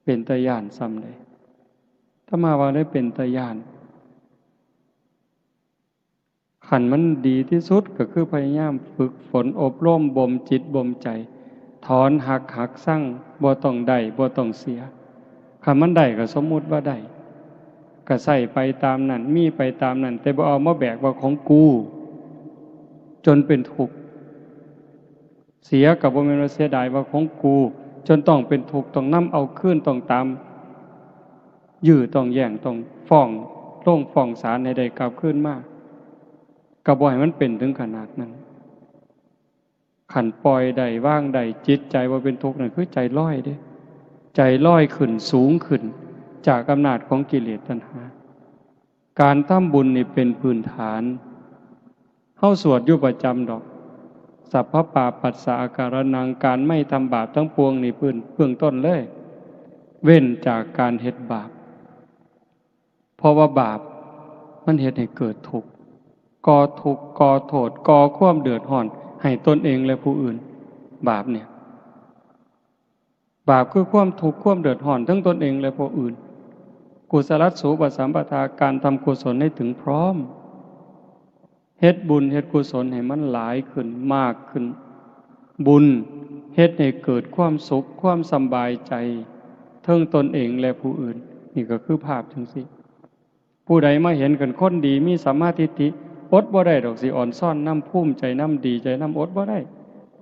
เป็นตาย้านส่ำใด๋ อาตมาว่าได้เป็นตาย้าน คันมันดีที่สุดก็คือพยายามฝึกฝนอบรมบ่มจิตบ่มใจ ถอนฮัก หักชัง บ่ต้องได้บ่ต้องเสีย คันมันได้ก็สมมุติว่าได้ ก็ใช้ไปตามนั้น มีไปตามนั้น แต่บ่เอามาแบกว่าของกู จนเป็นทุกข์ เสียก็บ่แม่นว่าเสียดายว่าของกู จนต้องเป็นทุกข์ ต้องนำเอาคืน ต้องตามยื้อ ต้องแย่ง ต้องฟ้อง ลงฟ้องศาลให้ได้กลับคืนมา ก็บ่ให้มันเป็นถึงขนาดนั้น คันปล่อยได้ วางได้ จิตใจบ่เป็นทุกข์นั่นคือใจลอยเด้ ใจลอยขึ้นสูงขึ้น จากอำนาจของกิเลสตัณหา การทำบุญนี่เป็นพื้นฐาน เฮาสวดอยู่ประจำดอก สัพพปาปัสสะอาการนัง การไม่ทำบาปทั้งปวงนี่พื้น เบื้องต้นเลย เว้นจากการเฮ็ดบาป เพราะว่าบาปมันเฮ็ดให้เกิดทุกข์ ก่อทุกข์ ก่อโทษ ก่อความเดือดร้อนให้ตนเองและผู้อื่น บาปเนี่ย บาปคือความทุกข์ความเดือดร้อนทั้งตนเองและผู้อื่น กุศลสูปสัมปทา การทำกุศลให้ถึงพร้อม เฮ็ดบุญเฮ็ดกุศลให้มันหลายขึ้นมากขึ้น บุญเฮ็ดให้เกิดความสุขความสำบายใจเทิงตนเองและผู้อื่น นี่ก็คือภาพจังซี่ ผู้ใดมาเห็นกันคนดีมีสัมมาทิฏฐิ อดบ่ได้ดอกสิอ่อนซ้อนนำ ภูมิใจนำ ดีใจนำ อดบ่ได้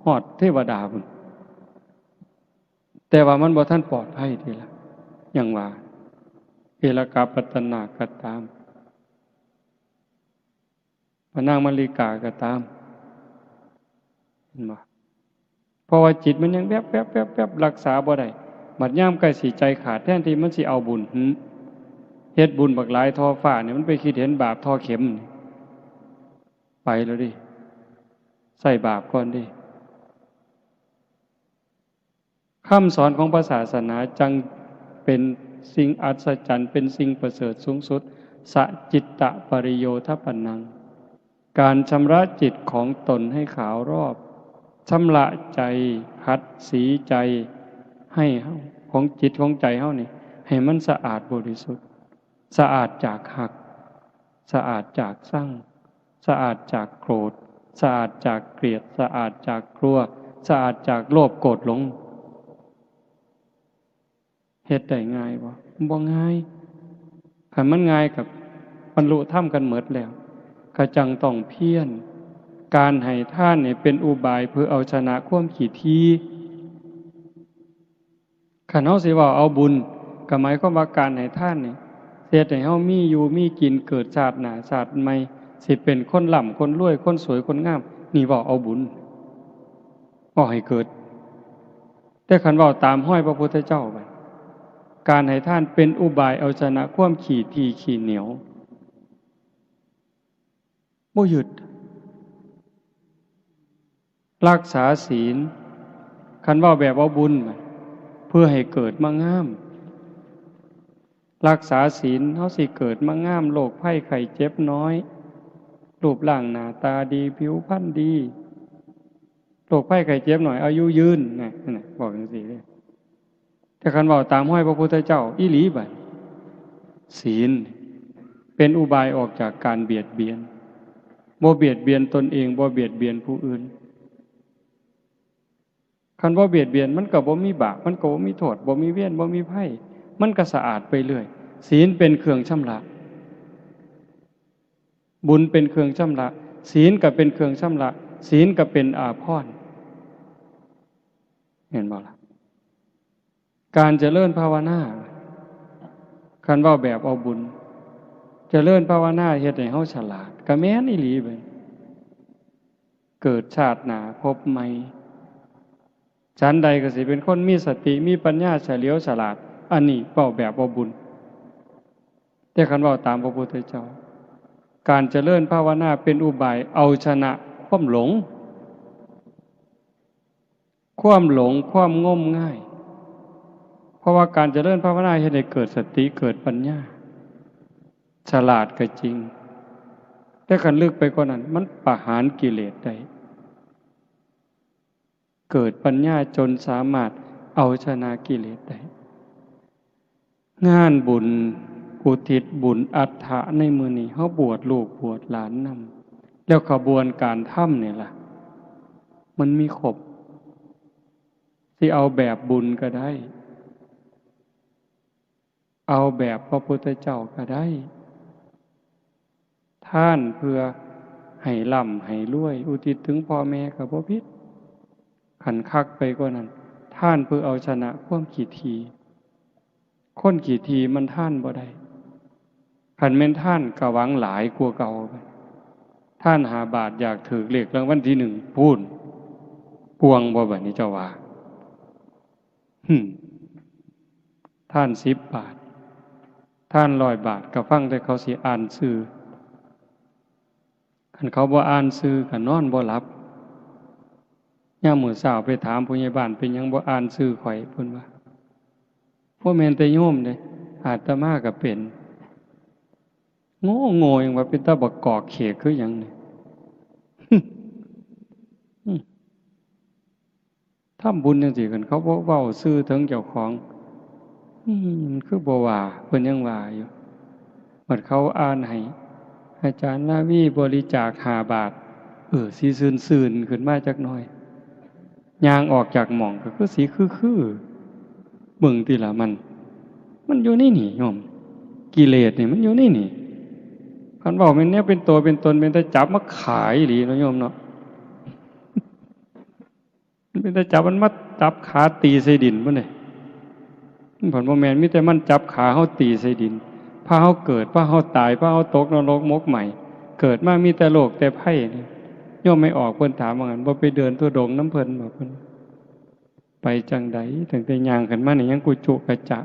ฮอดเทวดาพุ้น แต่ว่ามันบ่ทันปลอดภัยทีละ อย่างว่า เอลกาปัตตนาก็ตาม พระนางมัลลิกาก็ตาม เห็นบ่ เพราะว่าจิตมันยังแวบๆๆๆ รักษาบ่ได้ บัดยามใกล้สิใจขาด แทนที่มันสิเอาบุญ หึ เฮ็ดบุญบักหลายท่อฟ้านี่ มันไปคิดเห็นบาปท่อเข็มนี่ ไปแล้วเด้ ใส่บาปก่อนเด้ คำสอนของพระศาสนาจั่งเป็นสิ่งอัศจรรย์ เป็นสิ่งประเสริฐสูงสุด สะจิตตะปริโยทปนัง การชำระจิตของตนให้ขาวรอบ ชำระใจ ขัดสีใจ ให้เฮา ของจิตของใจเฮานี่ ให้มันสะอาดบริสุทธิ์ สะอาดจากฮัก สะอาดจากซัง สะอาดจากโกรธ สะอาดจากเกลียด สะอาดจากกลัว สะอาดจากโลภโกรธหลง เฮ็ดได้ง่ายบ่ บ่ง่าย คันมันง่ายก็บรรลุธรรมกันหมดแล้ว ก็จั่งต้องเพียร การให้ทานนี่เป็นอุบายเพื่อเอาชนะความขี้ถี่ คันเฮาสิเว้าเอาบุญ ก็หมายความว่าการให้ทานนี่ เฮ็ดให้เฮามีอยู่มีกิน เกิดชาติหน้าชาติใหม่ สิเป็นคนร่ำคนรวย คนสวยคนงาม นี่เว้าเอาบุญ เว้าให้เกิด แต่คันเว้าตามฮอยพระพุทธเจ้าบัด การให้ทานเป็นอุบายเอาชนะความขี้ถี่ขี้เหนียว บ่ยึด รักษาศีล คันเว้าแบบเอาบุญ เพื่อให้เกิดมางาม รักษาศีล เฮาสิเกิดมางาม โรคภัยไข้เจ็บน้อย รูปร่างหน้าตาดี ผิวพรรณดี โรคภัยไข้เจ็บน้อย อายุยืน นะ นั่นน่ะ บอกจั่งซี้เด้ แต่คันเว้าตามฮอยพระพุทธเจ้าอีหลีบัด ศีลเป็นอุบายออกจากการเบียดเบียน บ่เบียดเบียนตนเอง บ่เบียดเบียนผู้อื่น คันบ่เบียดเบียนมันก็บ่มีบาป มันก็บ่มีโทษ บ่มีเวร บ่มีภัย มันก็สะอาดไปเรื่อย ศีลเป็นเครื่องชำระ บุญเป็นเครื่องชำระ ศีลก็เป็นเครื่องชำระ ศีลก็เป็นอาภรณ์ เห็นบ่ล่ะ การเจริญภาวนา คันเว้าแบบเอาบุญ เจริญภาวนาเฮ็ดให้เฮาฉลาด ก็แม่นอีหลีเบิ่ง เกิดชาติหน้าพบใหม่ ฉันใดก็สิเป็นคนมีสติ มีปัญญาเฉลียวฉลาด อันนี้เว้าแบบเอาบุญ แต่คันเว้าตามพระพุทธเจ้า การเจริญภาวนาเป็นอุบายเอาชนะความหลง ความหลง ความงมงาย เพราะว่าการเจริญภาวนาเฮ็ดให้เกิดสติ เกิดปัญญา ฉลาดก็จริง แต่คันลึกไปกว่านั้น มันประหารกิเลสได้ เกิดปัญญาจนสามารถเอาชนะกิเลสได้ งานบุญอุทิศบุญอัฐะในมื้อนี้ เฮาบวชลูกบวชหลานนำ แล้วขบวนการทำนี่ล่ะ มันมีครบ สิเอาแบบบุญก็ได้ เอาแบบพระพุทธเจ้าก็ได้ ทานเพื่อให้ร่ำให้รวย อุทิศถึงพ่อแม่ก็บ่ผิด คันคักไปกว่านั้น ทานเพื่อเอาชนะความขี้ถี่ คนขี้ถี่มันทานบ่ได้ คันแม่นทานก็หวังหลายกว่าเก่า ทานห้าบาทอยากถืกเลขรางวัลที่หนึ่งพู้น ป่วงบ่บัดนี้เจ้าว่า หึ่ม ทานสิบบาท ทานร้อยบาท ก็ฟังแต่เขาสิอ่านชื่อ คันเขาบ่อ่านชื่อก็นอนบ่หลับ ยามมื้อเช้าไปถามผู้ใหญ่บ้าน เป็นหยังบ่อ่านชื่อข้อย เพิ่นว่า บ่แม่นแต่โยมเด้ อาตมาก็เป็น โง่โง่หยังว่าเป็นตาบักกอกเขกคือหยังนี่ ทำบุญจังซี่ คันเขาบ่เว้าชื่อถึงเจ้าของ อืม คือบ่ว่า เพิ่นยังว่าอยู่ บัดเขาอ่านให้ อาจารย์ลาวีบริจาคห้าบาท เออ สิซื่นๆ ขึ้นมาจักหน่อย ย่างออกจากหม่องก็คือสิคือๆ เบิ่งติล่ะมัน มันอยู่ในนี่โยม กิเลสนี่มันอยู่ในนี่ คันเว้าแม่นแนวเป็นตัวเป็นตน เป็นตาจับมาขายอีหลีเนาะโยมเนาะ มันเป็นตาจับมันมาจับขาตีใส่ดินพุ้นเด้ มันผัดบ่แม่น มีแต่มันจับขาเฮาตีใส่ดิน พาเฮาเกิด พาเฮาตาย พาเฮาตกนรกหมกไหม้ เกิดมามีแต่โรคแต่ภัยนี่ โยมไม่ออกเพิ่นถามว่างั้น บ่ไปเดินธุดงค์นำเพิ่นบ่ เพิ่น ไปจั่งใด ตั้งแต่ย่างขึ้นมานี่ยังกุจุกะจะ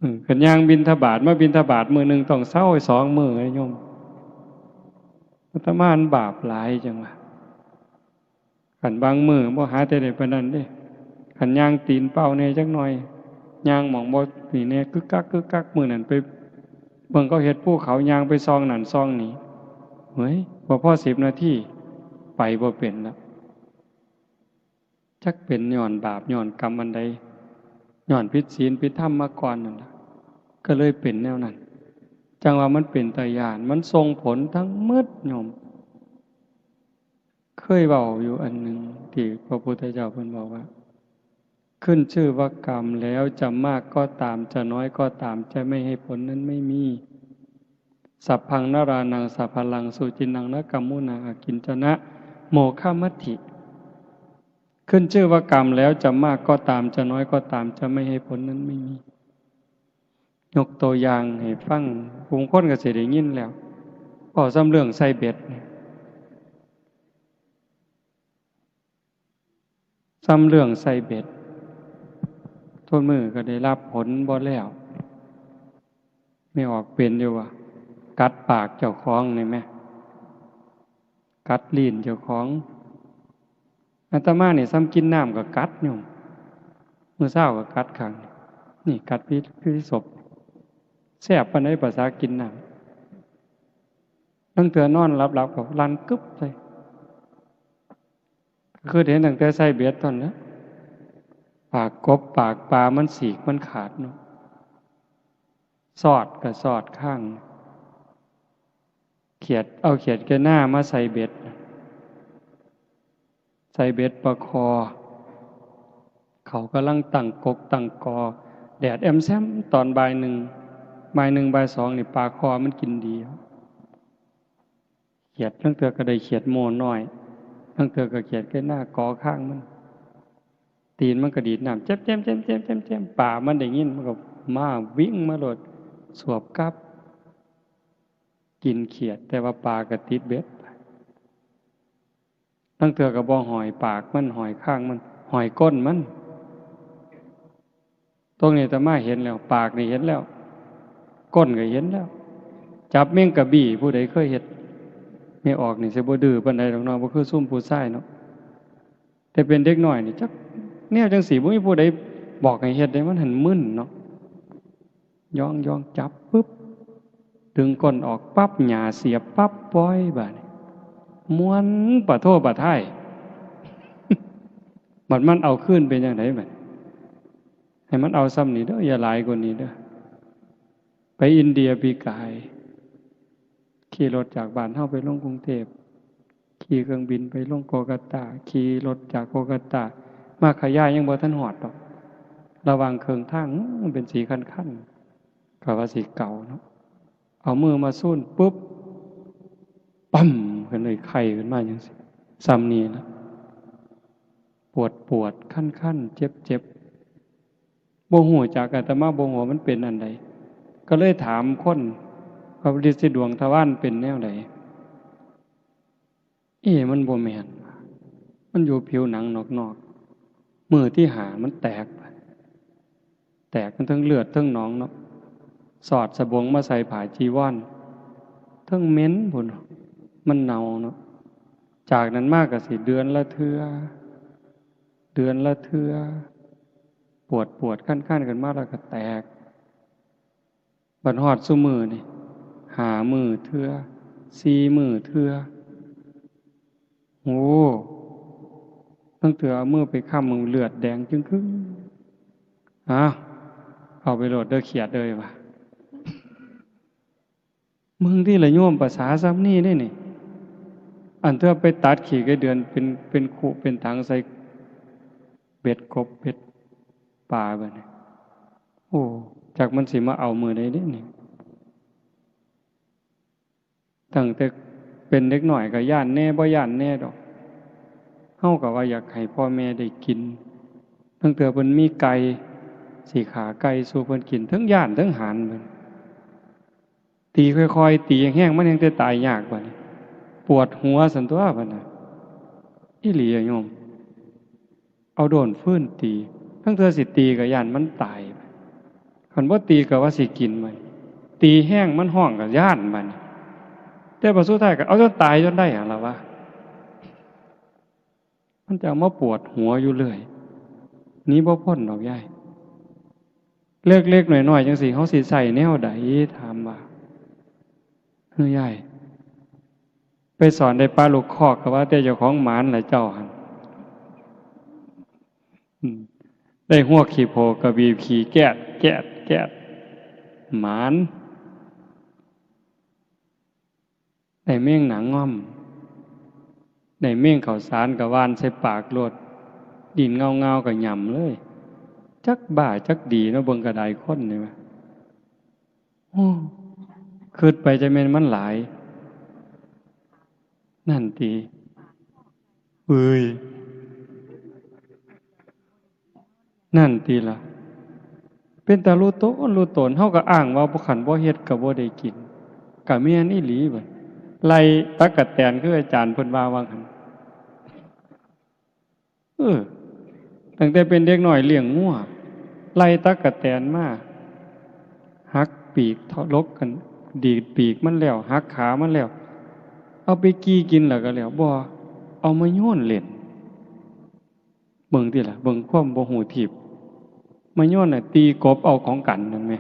อืม คันย่างบิณฑบาต มาบิณฑบาตมื้อหนึ่งต้องเซาสองมื้อเลยโยม อาตมามันบาปหลายจังวะ คันบางมื้อบ่หาแต่ได้ปานนั้นเด้ คันย่างตีนเปล่าแหน่จักหน่อย ย่างหม่องบ่นี่แหน่ กึกกักกึกกัก มื้อนั้นไปเบิ่งเขาเฮ็ดภูเขา ย่างไปซองนั่นซองนี่ เฮ้ย บ่พอสิบนาที ไปบ่เป็นละ จักเป็นย้อนบาปย้อนกรรมอันใด ย้อนผิดศีลผิดธรรมมาก่อนนั่นล่ะ ก็เลยเป็นแนวนั้น จั่งว่ามันเป็นตาย้าน มันส่งผลทั้งหมดโยม เคยเว้าอยู่อันหนึ่ง ที่พระพุทธเจ้าเพิ่นบอกว่า ขึ้นชื่อว่ากรรมแล้ว จะมากก็ตาม จะน้อยก็ตาม จะไม่ให้ผลนั้นไม่มี สัพพังนรานังสัพพะลัง สุจินนังนะกัมมุนา อากิญจนะ โมฆะมัตถิ ขึ้นชื่อว่ากรรมแล้ว จะมากก็ตาม จะน้อยก็ตาม จะไม่ให้ผลนั้นไม่มี ยกตัวอย่างให้ฟัง บางคนก็สิได้ยินแล้ว เว้าส่ำเรื่องใส่เบ็ดนี่ ส่ำเรื่องใส่เบ็ด ทุกมื้อก็ได้รับผลบ่แล้ว แม่ออกเป็นอยู่ว่า กัดปากเจ้าของนี่แหม กัดลิ้นเจ้าของ อาตมานี่ส่ำกินน้ำก็กัดโยม มื้อเช้าก็กัดข้างนี่ นี่กัดพิษ พิษสพ แซ่บปานใดภาษากินน้ำ ลางเทื่อนอนหลับๆ ก็ลั่นกึบใส่ คือเห็นตั้งแต่ใส่เบ็ดตอนนั้น ปากกบปากปลามันฉีกมันขาดเนาะ สอดก็สอดข้าง เขียด เอาเขียดแกหน้ามาใส่เบ็ด ใส่เบ็ดปลาคอ เขากำลังตั้งกกตั้งกอ แดดแอมแซมตอนบ่ายหนึ่ง บ่ายหนึ่งบ่ายสองนี่ปลาคอมันกินดี เขียดลางเทื่อก็ได้เขียดโม่น้อย ลางเทื่อก็เขียดแกหน้ากอข้างมัน ตีนมันก็ดีดน้ำ แจ้มๆๆๆๆ ปลามันได้ยินมันก็มาวิ่งมาโลด สวบกลับ กินเขียด แต่ว่าปลาก็ติดเบ็ด ลางเทื่อก็บ่ห้อยปากมัน ห้อยข้างมัน ห้อยก้นมัน ตรงนี้อาตมาเห็นแล้ว ปากนี่เห็นแล้ว ก้นก็เห็นแล้ว จับแมงกะบี้ ผู้ใดเคยเฮ็ด แม่ออกนี่สิบ่ดื้อปานใดดอกเนาะ บ่คือซุมผู้ชายเนาะ แต่เป็นเด็กน้อยนี่จักแนวจั่งซี้ บ่มีผู้ใดบอกให้เฮ็ดเด้ มันหั้นมึนเนาะ ย้องๆ จับปึ๊บ ดึงก้นออกปั๊บ หญ้าเสียบปั๊บ ปล่อย บาดนี้ ม่วนปะโท้ปะท้าย บัดมันเอาคืนเป็นจั่งใดบัด ให้มันเอาส่ำนี้เด้อ อย่าหลายกว่านี้เด้อ ไปอินเดียปีกาย ขี่รถจากบ้านเฮาไปลงกรุงเทพฯ ขี่เครื่องบินไปลงโกลกัตตา ขี่รถจากโกลกัตตา มาขยายยังบ่ทันฮอดดอก ระหว่างเครื่องทาง อื้อ มันเป็นสีคันๆ ก็ว่าสิเก่าเนาะ เอามือมาซูนปุ๊บ ปั๊ม ขึ้นเลย ไข้ขึ้นมาจั่งซี้ ส่ำนี้ล่ะ ปวดปวด คันๆ เจ็บๆ บ่ฮู้จัก อาตมาบ่ฮู้ว่ามันเป็นอันใด ก็เลยถามคน ว่าฤทธิ์สีดวงทวารเป็นแนวใด เอ๊ะ มันบ่แม่น มันอยู่ผิวหนังนอกๆ มื้อที่ห้ามันแตก แตกมันทั้งเลือดทั้งหนองเนาะ สอดสบงมาใส่ผ้าจีวร ทั้งเหม็นพุ้น มันเน่าเนาะ จากนั้นมาก็สิเดือนละเทื่อ เดือนละเทื่อ ปวดปวดคันคันๆ ขึ้นมาแล้วก็แตก บัดฮอดซุมื้อนี่ ห้ามื้อเทื่อ สี่มื้อเทื่อ โอ้ ตั้งแต่เอามือไปค้ำมันเลือดแดงจึงครึ่ง อ้าว เอาไปโลดเด้อเขียดเอ้ยว่ะ มึงที่ละโยม ภาษาซ้ำนี่ได้นี่ อันเธอไปตัดขี้ไก่เดือนเป็น เป็นคุเป็นถังใส่เบ็ดกบเบ็ดปลาบัดนี้ โอ้ จักมันสิมาเอามื้อใดเด้นี่ ตั้งแต่เป็นเด็กน้อยก็ย้านแหน่บ่ย้านแหน่ดอก เฮาก็ว่าอยากให้พ่อแม่ได้กิน ตั้งแต่เพิ่นมีไก่ สิฆ่าไก่สู่เพิ่นกิน ทั้งย้านทั้งหานเพิ่น ตีค่อยๆ ตีแฮงๆ มันแฮงแต่ตายยากบัดนี้ ปวดหัวซั่นตั๊วบัดน่ะ อีหลีอะโยม เอาด้นฟืนตี ทั้งเทื่อสิตีก็ย้านมันตาย คันบ่ตีก็ว่าสิกินมัน ตีแฮงมันฮ้องก็ย้านมัน แต่บัดสุดท้ายก็เอาจนตายจนได้หั่นล่ะวะ มันจะเอามาปวดหัวอยู่เรื่อย หนีบ่พ้นดอกยาย เล็กๆ น้อยๆ จังซี้ เฮาสิใช้แนวใด ถามว่า เฮ้ยยาย ไปสอนได้ปลาลูกคอกก็ว่าแต่เจ้าของหมานล่ะเจ้าหั่น อืม ได้ฮวกขี้โพกก็บีบขี้แก๊ด แก๊ด แก๊ด หมาน ได้แมงหนางง่อม ได้แมงข้าวสารก็หว่านใส่ปากโลด ดิ้นเงาๆ ก็หย่ำเลย จักบ้าจักดีเนาะ เบิ่งกระไดคนนี่วะ โอ้ คิดไปจะแม่นมันหลาย นั่นติ เอ้ย นั่นติล่ะ เป็นตารู้ตนรู้ตน เฮาก็อ้างว่าบ่ คันบ่เฮ็ดก็บ่ได้กิน ก็แม่นอีหลีบัด ไล่ตั๊กแตนคืออาจารย์เพิ่นว่าว่าหั่น เออ ตั้งแต่เป็นเด็กน้อยเลี้ยงงัว ไล่ตั๊กแตนมา หักปีก ทะลกกัน ดีดปีกมันแล้ว หักขามันแล้ว เอาไปกี่กินแล้วก็แล้ว บ่ เอามาโยนเล่น เบิ่งติล่ะ เบิ่งความบ่ฮู้ทีบ มาโยนน่ะ ตีกบเอาของกันนั่นแหม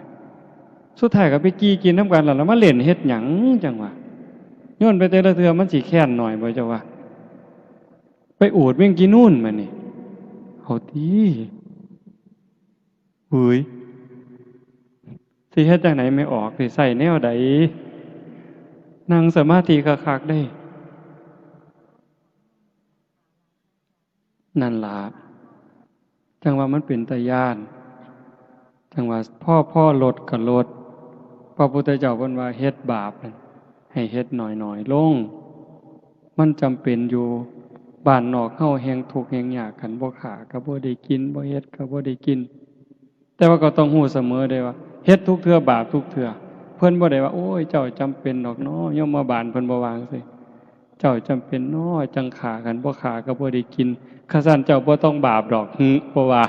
สุดท้ายก็ไปกี่กินนำกันแล้ว แล้วมาเล่นเฮ็ดหยังจั่งวะ โยนไปแต่ละเทื่อมันสิแค้นหน่อยบ่เจ้าว่า ไปอูดแมงกีนูนมานี่ เอาติ เฮ้ย สิเฮ็ดจั่งใด๋ไม่ออก สิใช้แนวใด๋ นั่งสมาธิคักๆ เด้ นั่นล่ะ จั่งว่ามันเป็นตาย้าน จั่งว่าพอ พอลดก็ลด พระพุทธเจ้าเพิ่นว่าเฮ็ดบาปนั่น ให้เฮ็ดน้อยๆ ลง มันจำเป็นอยู่ บ้านนอกเฮาแฮ่งทุกข์แฮ่งยาก คันบ่ฆ่าก็บ่ได้กิน บ่เฮ็ดก็บ่ได้กิน แต่ว่าก็ต้องฮู้เสมอเด้ว่า เฮ็ดทุกเทื่อบาปทุกเทื่อ เพิ่นบ่ได้ว่า โอ้ย เจ้าจำเป็นดอกเนาะ ยมบาลเพิ่นบ่ว่าจั่งซี้ เจ้าจำเป็นเนาะ จั่งฆ่า คันบ่ฆ่าก็บ่ได้กิน คันซั้นเจ้าบ่ต้องบาปดอก หึ บ่ว่า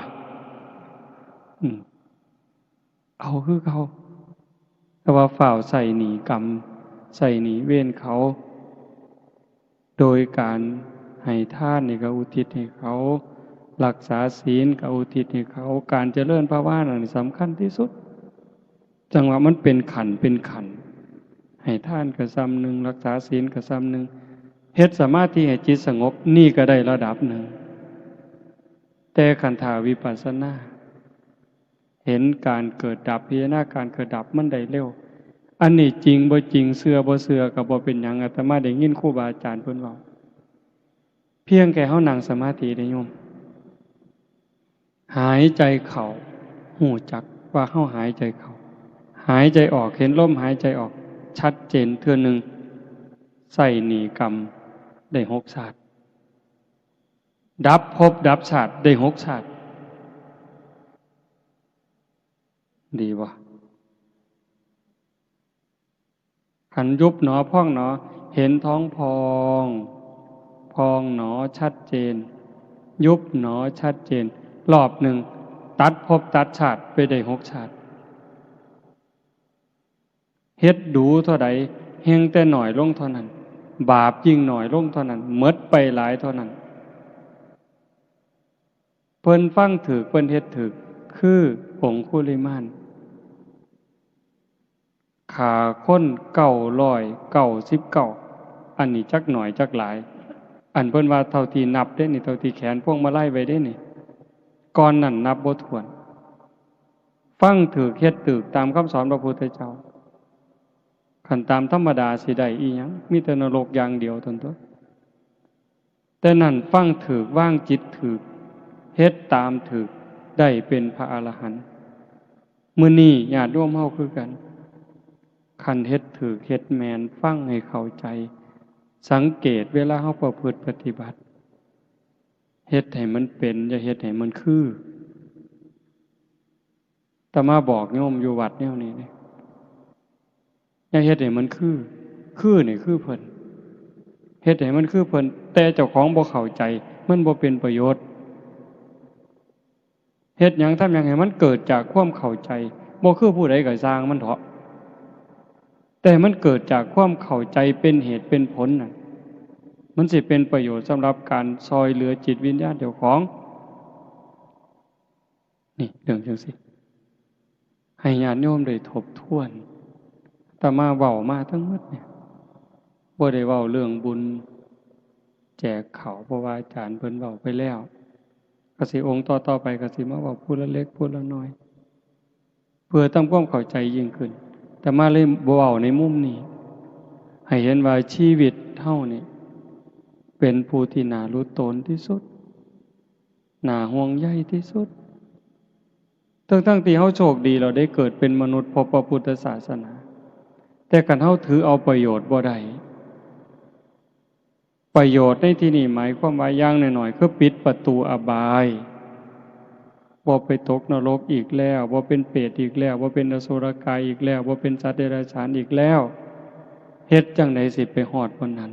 อืม เอาคือเก่า แต่ว่าฟ้าวใช้หนี้กรรม ใช้หนี้เวรเขา โดยการให้ทานนี่ก็อุทิศให้เขา รักษาศีลก็อุทิศให้เขา การเจริญภาวนานี่สำคัญที่สุด จั่งว่ามันเป็นขั้นเป็นขั้น ให้ทานก็ส่ำหนึ่ง รักษาศีลก็ส่ำหนึ่ง เฮ็ดสมาธิให้จิตสงบ นี่ก็ได้ระดับหนึ่ง แต่คันถ้าวิปัสสนา เห็นการเกิดดับ พิจารณาการเกิดดับมันได้เร็ว อันนี้จริงบ่จริง เชื่อบ่เชื่อก็บ่เป็นหยัง อาตมาได้ยินครูบาอาจารย์เพิ่นเว้า เพียงแค่เฮานั่งสมาธิเด้โยม หายใจเข้า ฮู้จักว่าเฮาหายใจเข้า หายใจออก เห็นลมหายใจออก ชัดเจนเทื่อหนึ่ง ใช้หนี้กรรมได้หกชาติ ดับภพดับชาติได้หกชาติ ดีบ่ คันยุบหนอพองหนอ เห็นท้องพอง พองหนอชัดเจน ยุบหนอชัดเจน รอบหนึ่ง ตัดภพตัดชาติไปได้หกชาติ เฮ็ดดูเท่าใด แฮ่งแต่น้อยลงเท่านั้น บาปยิ่งน้อยลงเท่านั้น หมดไปหลายเท่านั้น เพิ่นฟังถูก เพิ่นเฮ็ดถูก คือองคุลิมาน ฆ่าคนเก้าร้อยเก้าสิบเก้า อันนี้จักน้อยจักหลาย อันเพิ่นว่าเท่าที่นับเด้นี่ เท่าที่แขวนพวงมาลัยไว้เด้นี่ ก่อนนั้นนับบ่ถ้วน ฟังถูก เฮ็ดถูกตามคำสอนพระพุทธเจ้า คันตามธรรมดาสิได้อีหยัง มีแต่นรกอย่างเดียวเท่านั้นตั๊ว แต่นั้นฟังถูก วางจิตถูก เฮ็ดตามถูก ได้เป็นพระอรหันต์ มื้อนี้ญาติโยมเฮาคือกัน คันเฮ็ดถูก เฮ็ดแม่น ฟังให้เข้าใจ สังเกตเวลาเฮาประพฤติปฏิบัติ เฮ็ดให้มันเป็น อย่าเฮ็ดให้มันคือ อาตมาบอกโยมอยู่วัดแนวนี้เด้ อย่าเฮ็ดให้มันคือ คือนี่คือเพิ่น เฮ็ดให้มันคือเพิ่น แต่เจ้าของบ่เข้าใจ มันบ่เป็นประโยชน์ เฮ็ดหยังทำหยังให้มันเกิดจากความเข้าใจ บ่คือผู้ใดก็ซ่างมันเถาะ แต่มันเกิดจากความเข้าใจเป็นเหตุเป็นผลน่ะ มันสิเป็นประโยชน์สำหรับการซ่อยเหลือจิตวิญญาณเจ้าของ นี่เรื่องจั่งซี้ ให้ญาติโยมได้ทบทวน อาตมาเว้ามาทั้งหมดเนี่ย บ่ได้เว้าเรื่องบุญแจกข้าว เพราะว่าอาจารย์เพิ่นเว้าไปแล้ว ก็สิองค์ต่อๆไปก็สิมาเว้าผู้ละเล็กผู้ละน้อย เพื่อทำความเข้าใจยิ่งขึ้น อาตมาเลยเว้าในมุมนี้ ให้เห็นว่าชีวิตเฮานี่ เป็นผู้ที่น่าหลุดโตนที่สุด น่าห่วงใยที่สุด ทั้งๆที่เฮาโชคดี เราได้เกิดเป็นมนุษย์พบพระพุทธศาสนา แต่คันเฮาถือเอาประโยชน์บ่ได้ ประโยชน์ในที่นี้หมายความว่าอย่างน้อยๆ คือปิดประตูอบาย บ่ไปตกนรกอีกแล้ว บ่เป็นเปรตอีกแล้ว บ่เป็นอสุรกายอีกแล้ว บ่เป็นสัตว์เดรัจฉานอีกแล้ว เฮ็ดจั่งใดสิไปฮอดวันนั้น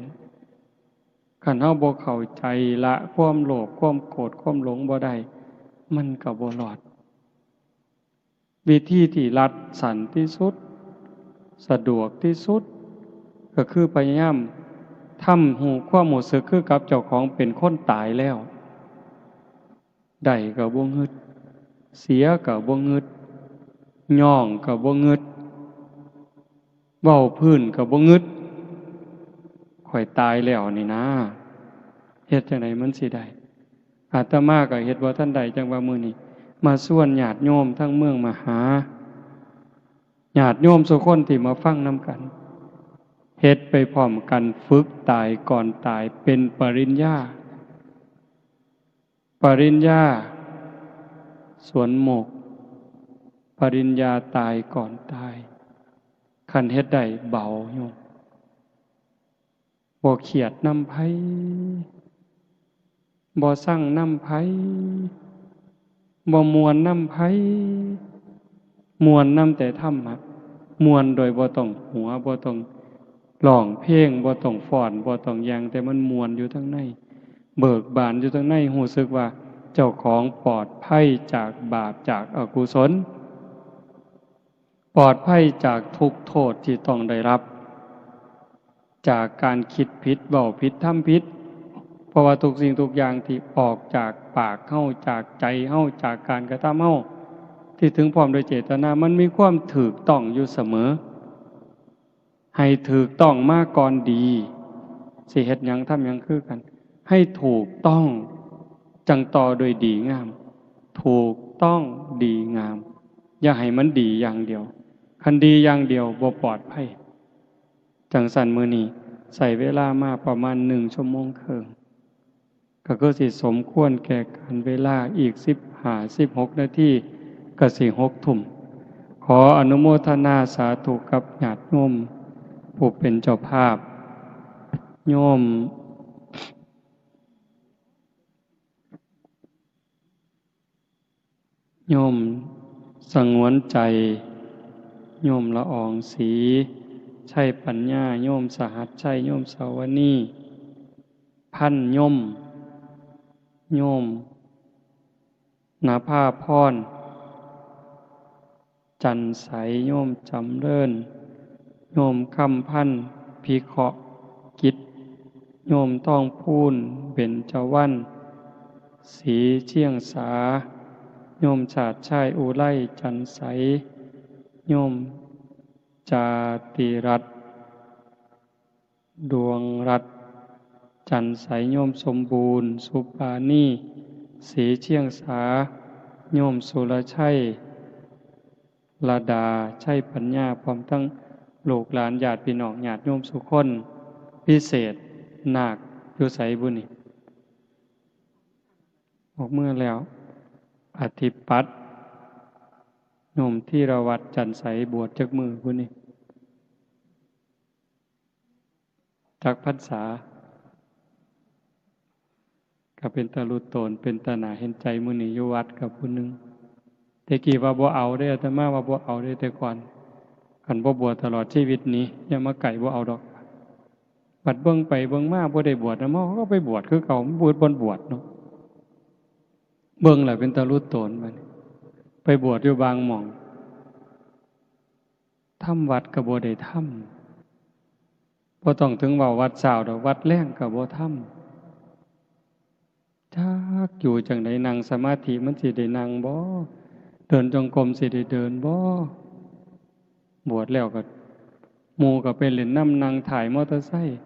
คันเฮาบ่เข้าใจละความโลภ ความโกรธ ความหลงบ่ได้ มันก็บ่รอด วิธีที่รัดสั้นที่สุด สะดวกที่สุด ก็คือพยายามทำฮู้ความรู้สึกคือกับเจ้าของเป็นคนตายแล้ว ได้ก็บ่งึด เสียก็บ่งึด ย้องก็บ่งึด เว้าพื้นก็บ่งึด ข้อยตายแล้วนี่นะ เฮ็ดจั่งใดมันสิได้ อาตมาก็เฮ็ดบ่ทันได้ จั่งว่ามื้อนี้มาชวนญาติโยมทั้งเมืองมหา ญาติโยมซุคนที่มาฟังนำกัน เฮ็ดไปพร้อมกัน ฝึกตายก่อนตาย เป็นปริญญา ปริญญาสวนโมกข์ ปริญญาตายก่อนตาย คันเฮ็ดได้เบาโยม บ่เครียดนำไผ บ่ซังนำไผ บ่ม่วนนำไผ ม่วนนำแต่ธรรมะ ม่วนโดยบ่ต้องหัว บ่ต้องร้องเพลง บ่ต้องฟ้อน บ่ต้องหยัง แต่มันม่วนอยู่ทางใน เบิกบานอยู่ทางใน รู้สึกว่าเจ้าของปลอดภัยจากบาป จากอกุศล ปลอดภัยจากทุกข์โทษที่ต้องได้รับ จากการคิดผิด เว้าผิด ทำผิด เพราะว่าทุกสิ่งทุกอย่างที่ออกจากปากเฮา จากใจเฮา จากการกระทำเฮา ที่ถึงพร้อมโดยเจตนา มันมีความถูกต้องอยู่เสมอ ให้ถูกต้องมาก่อนดี สิเฮ็ดหยังทำหยังคือกัน ให้ถูกต้อง จั่งต่อด้วยดีงาม ถูกต้องดีงาม อย่าให้มันดีอย่างเดียว คันดีอย่างเดียวบ่ปลอดภัย จั่งซั้นมื้อนี้ใช้เวลามาประมาณหนึ่งชั่วโมงครึ่ง ก็คือสิสมควรแก่กาลเวลา อีกสิบห้า สิบหกนาทีก็สิหกทุ่ม ขออนุโมทนาสาธุกับญาติโยมผู้เป็นเจ้าภาพ โยม โยมสงวนใจ โยมละอองศรี ชัยปัญญา โยมสหัสชัย โยมสาวนี พันยม โยม นภาพร จันทร์ใส โยมจำเริญ โยมคำพันธ์ พิเคราะห์กิจ โยมทองพูน เบญจวรรณ ศรีเชียงสา โยมชาติชาย อุไร จันทร์ใส โยมจาติรัตน์ ดวงรัตน์ จันทร์ใส โยมสมบูรณ์ สุปานี ศรีเชียงสา โยมสุรชัย ระดา ชัยปัญญา พร้อมทั้งลูกหลานญาติพี่น้องญาติโยมสุคน พิเศษ นาคอยู่ไสบุนี่ ออกเมือแล้ว อธิปัตย์ โยมธีรวัตร จันทร์ใส บวชจักมื้อบุนี่ จักพรรษา ก็เป็นตาลุโตน เป็นตาหนาเห็นใจ มื้อนี้อยู่วัดกับผู้หนึ่ง แต่กี้ว่าบ่เอาเด้ อาตมาว่าบ่เอาเด้ แต่ก่อน คันบ่บวชตลอดชีวิตนี้ อย่ามาใกล้ บ่เอาดอก บัดเบิ่งไปเบิ่งมาบ่ได้บวชนำ เขาก็ไปบวชคือเก่า มันบ่บวชเนาะ เบิ่งแล้วเป็นตาลุโตนบัดนี้ ไปบวชอยู่บางหม่อง ทำวัดก็บ่ได้ทำ บ่ต้องถึงเว้าวัดเช้าดอก วัดแลงก็บ่ทำ จักอยู่จั่งใด นั่งสมาธิมันสิได้นั่งบ่ เดินจงกรมสิได้เดินบ่ บวชแล้วก็ หมู่ก็ไปเล่นนำ นั่งท้ายมอเตอร์ไซค์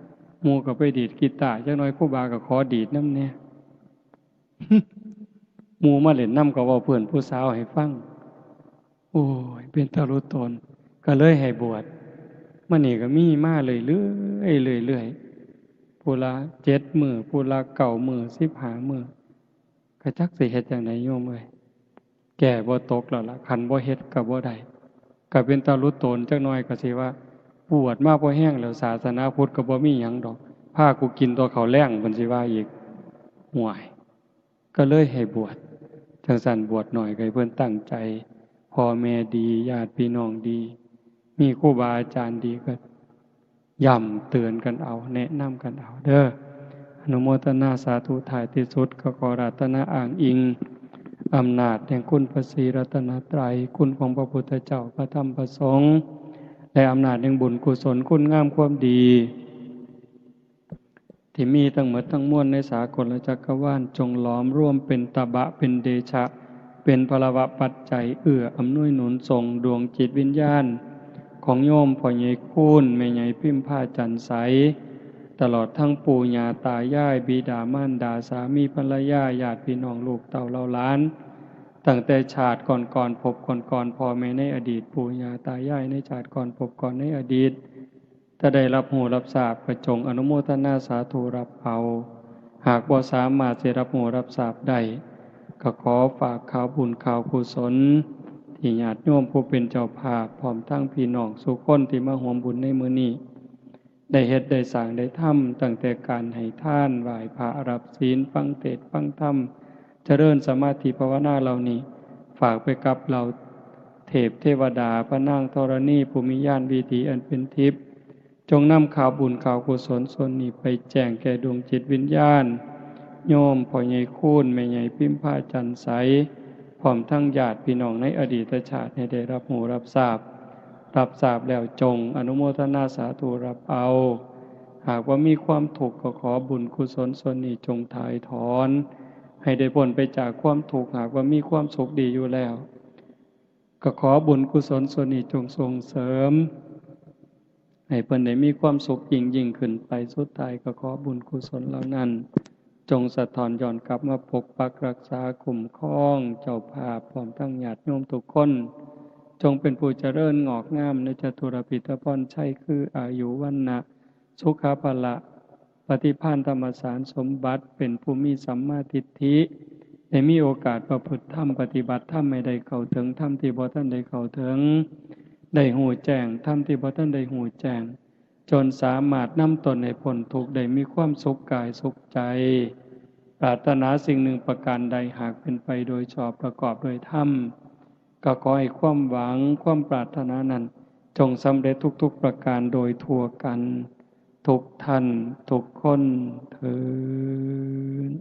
หมู่ก็ไปดีดกีตาร์ จักหน่อยครูบาก็ขอดีดนำแหน่ หมู่มาเล่นนำก็เว้าเพื่อนผู้สาวให้ฟัง โอ้ย เป็นตาลุโตน ก็เลยให้บวช มานี่ก็มีมาเรื่อยๆ เรื่อยๆ ผู้ละเจ็ดมื้อ ผู้ละเก้ามื้อ สิบห้ามื้อ ก็จักสิเฮ็ดจั่งใดโยมเอ้ย แก้บ่ตกแล้วล่ะ คันบ่เฮ็ดก็บ่ได้ ก็เป็นตาลุโตนจักหน่อยก็สิว่า บวชมาพอแฮงแล้ว ศาสนาพุทธก็บ่มีหยังดอก พากูกินแต่ข้าวแลง เพิ่นสิว่าอีก ห่วย ก็เลยให้บวช จั่งซั้นบวชหน่อยก็ให้เพิ่นตั้งใจ พ่อแม่ดี ญาติพี่น้องดี มีครูบาอาจารย์ดีก็ย้ำเตือนกันเอา แนะนำกันเอาเด้อ อนุโมทนาสาธุ ท้ายที่สุดก็ขออาราธนาอ้างอิง อำนาจแห่งคุณพระศรีรัตนตรัย คุณของพระพุทธเจ้า พระธรรม พระสงฆ์ และอำนาจแห่งบุญกุศล คุณงามความดี ที่มีทั้งหมดทั้งมวลในสากลจักรวาล จงหลอมรวมเป็นตบะ เป็นเดชะ เป็นพลวปัจจัย เอื้ออำนวยหนุนส่งดวงจิตวิญญาณ ของโยมพ่อใหญ่คูณ แม่ใหญ่พิมพา จันทร์ใส ตลอดทั้งปู่ย่าตายาย บิดามารดา สามีภรรยา ญาติพี่น้อง ลูกเต้าเหล่าหลาน ตั้งแต่ชาติก่อนๆ ภพก่อนๆ พ่อแม่ในอดีต ปู่ย่าตายายในชาติก่อน ภพก่อนในอดีต ถ้าได้รับรู้รับทราบก็จงอนุโมทนาสาธุรับเอา หากบ่สามารถสิรับรู้รับทราบได้ ก็ขอฝากข่าวบุญข่าวกุศล ที่ญาติโยมผู้เป็นเจ้าภาพ พร้อมทั้งพี่น้องสู่คนที่มาร่วมบุญในมื้อนี้ ได้เฮ็ดได้สร้างได้ทำ ตั้งแต่การให้ทาน ไหว้พระ รับศีล ฟังเทศน์ฟังธรรม เจริญสมาธิภาวนาเหล่านี้ ฝากไปกับเหล่าเทพเทวดา พระนางธรณี ผู้มีญาณวิถีอันเป็นทิพย์ จงนำข่าวบุญข่าวกุศลส่วนนี้ไปแจ้งแก่ดวงจิตวิญญาณ โยมพ่อใหญ่คูณ แม่ใหญ่พิมพา จันทร์ใส พร้อมทั้งญาติพี่น้องในอดีตชาติให้ได้รับรู้รับทราบ รับทราบแล้วจงอนุโมทนาสาธุรับเอา หากว่ามีความทุกข์ก็ขอบุญกุศลส่วนนี้จงถ่ายถอน ให้ได้พ้นไปจากความทุกข์ หากว่ามีความสุขดีอยู่แล้ว ก็ขอบุญกุศลส่วนนี้จงส่งเสริม ให้เพิ่นได้มีความสุขยิ่งยิ่งขึ้นไป สุดท้ายก็ขอบุญกุศลเหล่านั้น จงสะท้อนย้อนกลับมาปกปักรักษาคุ้มครองเจ้าภาพ พร้อมทั้งญาติโยมทุกคน จงเป็นผู้เจริญงอกงามในจตุรพิธพรชัย คืออายุ วรรณะ สุขะ พละ ปฏิภาณ ธรรมสารสมบัติ เป็นผู้มีสัมมาทิฏฐิ ได้มีโอกาสประพฤติธรรม ปฏิบัติธรรม ให้ได้เข้าถึงธรรมที่บ่ทันได้เข้าถึง ได้ฮู้แจ้งธรรมที่บ่ทันได้ฮู้แจ้ง จนสามารถนำตนให้พ้นทุกข์ ได้มีความสุขกายสุขใจ ปรารถนาสิ่งหนึ่งประการใด หากเป็นไปโดยชอบประกอบโดยธรรม ก็ขอให้ความหวังความปรารถนานั้น จงสำเร็จทุกๆประการโดยทั่วกัน ทุกท่านทุกคนเทอญ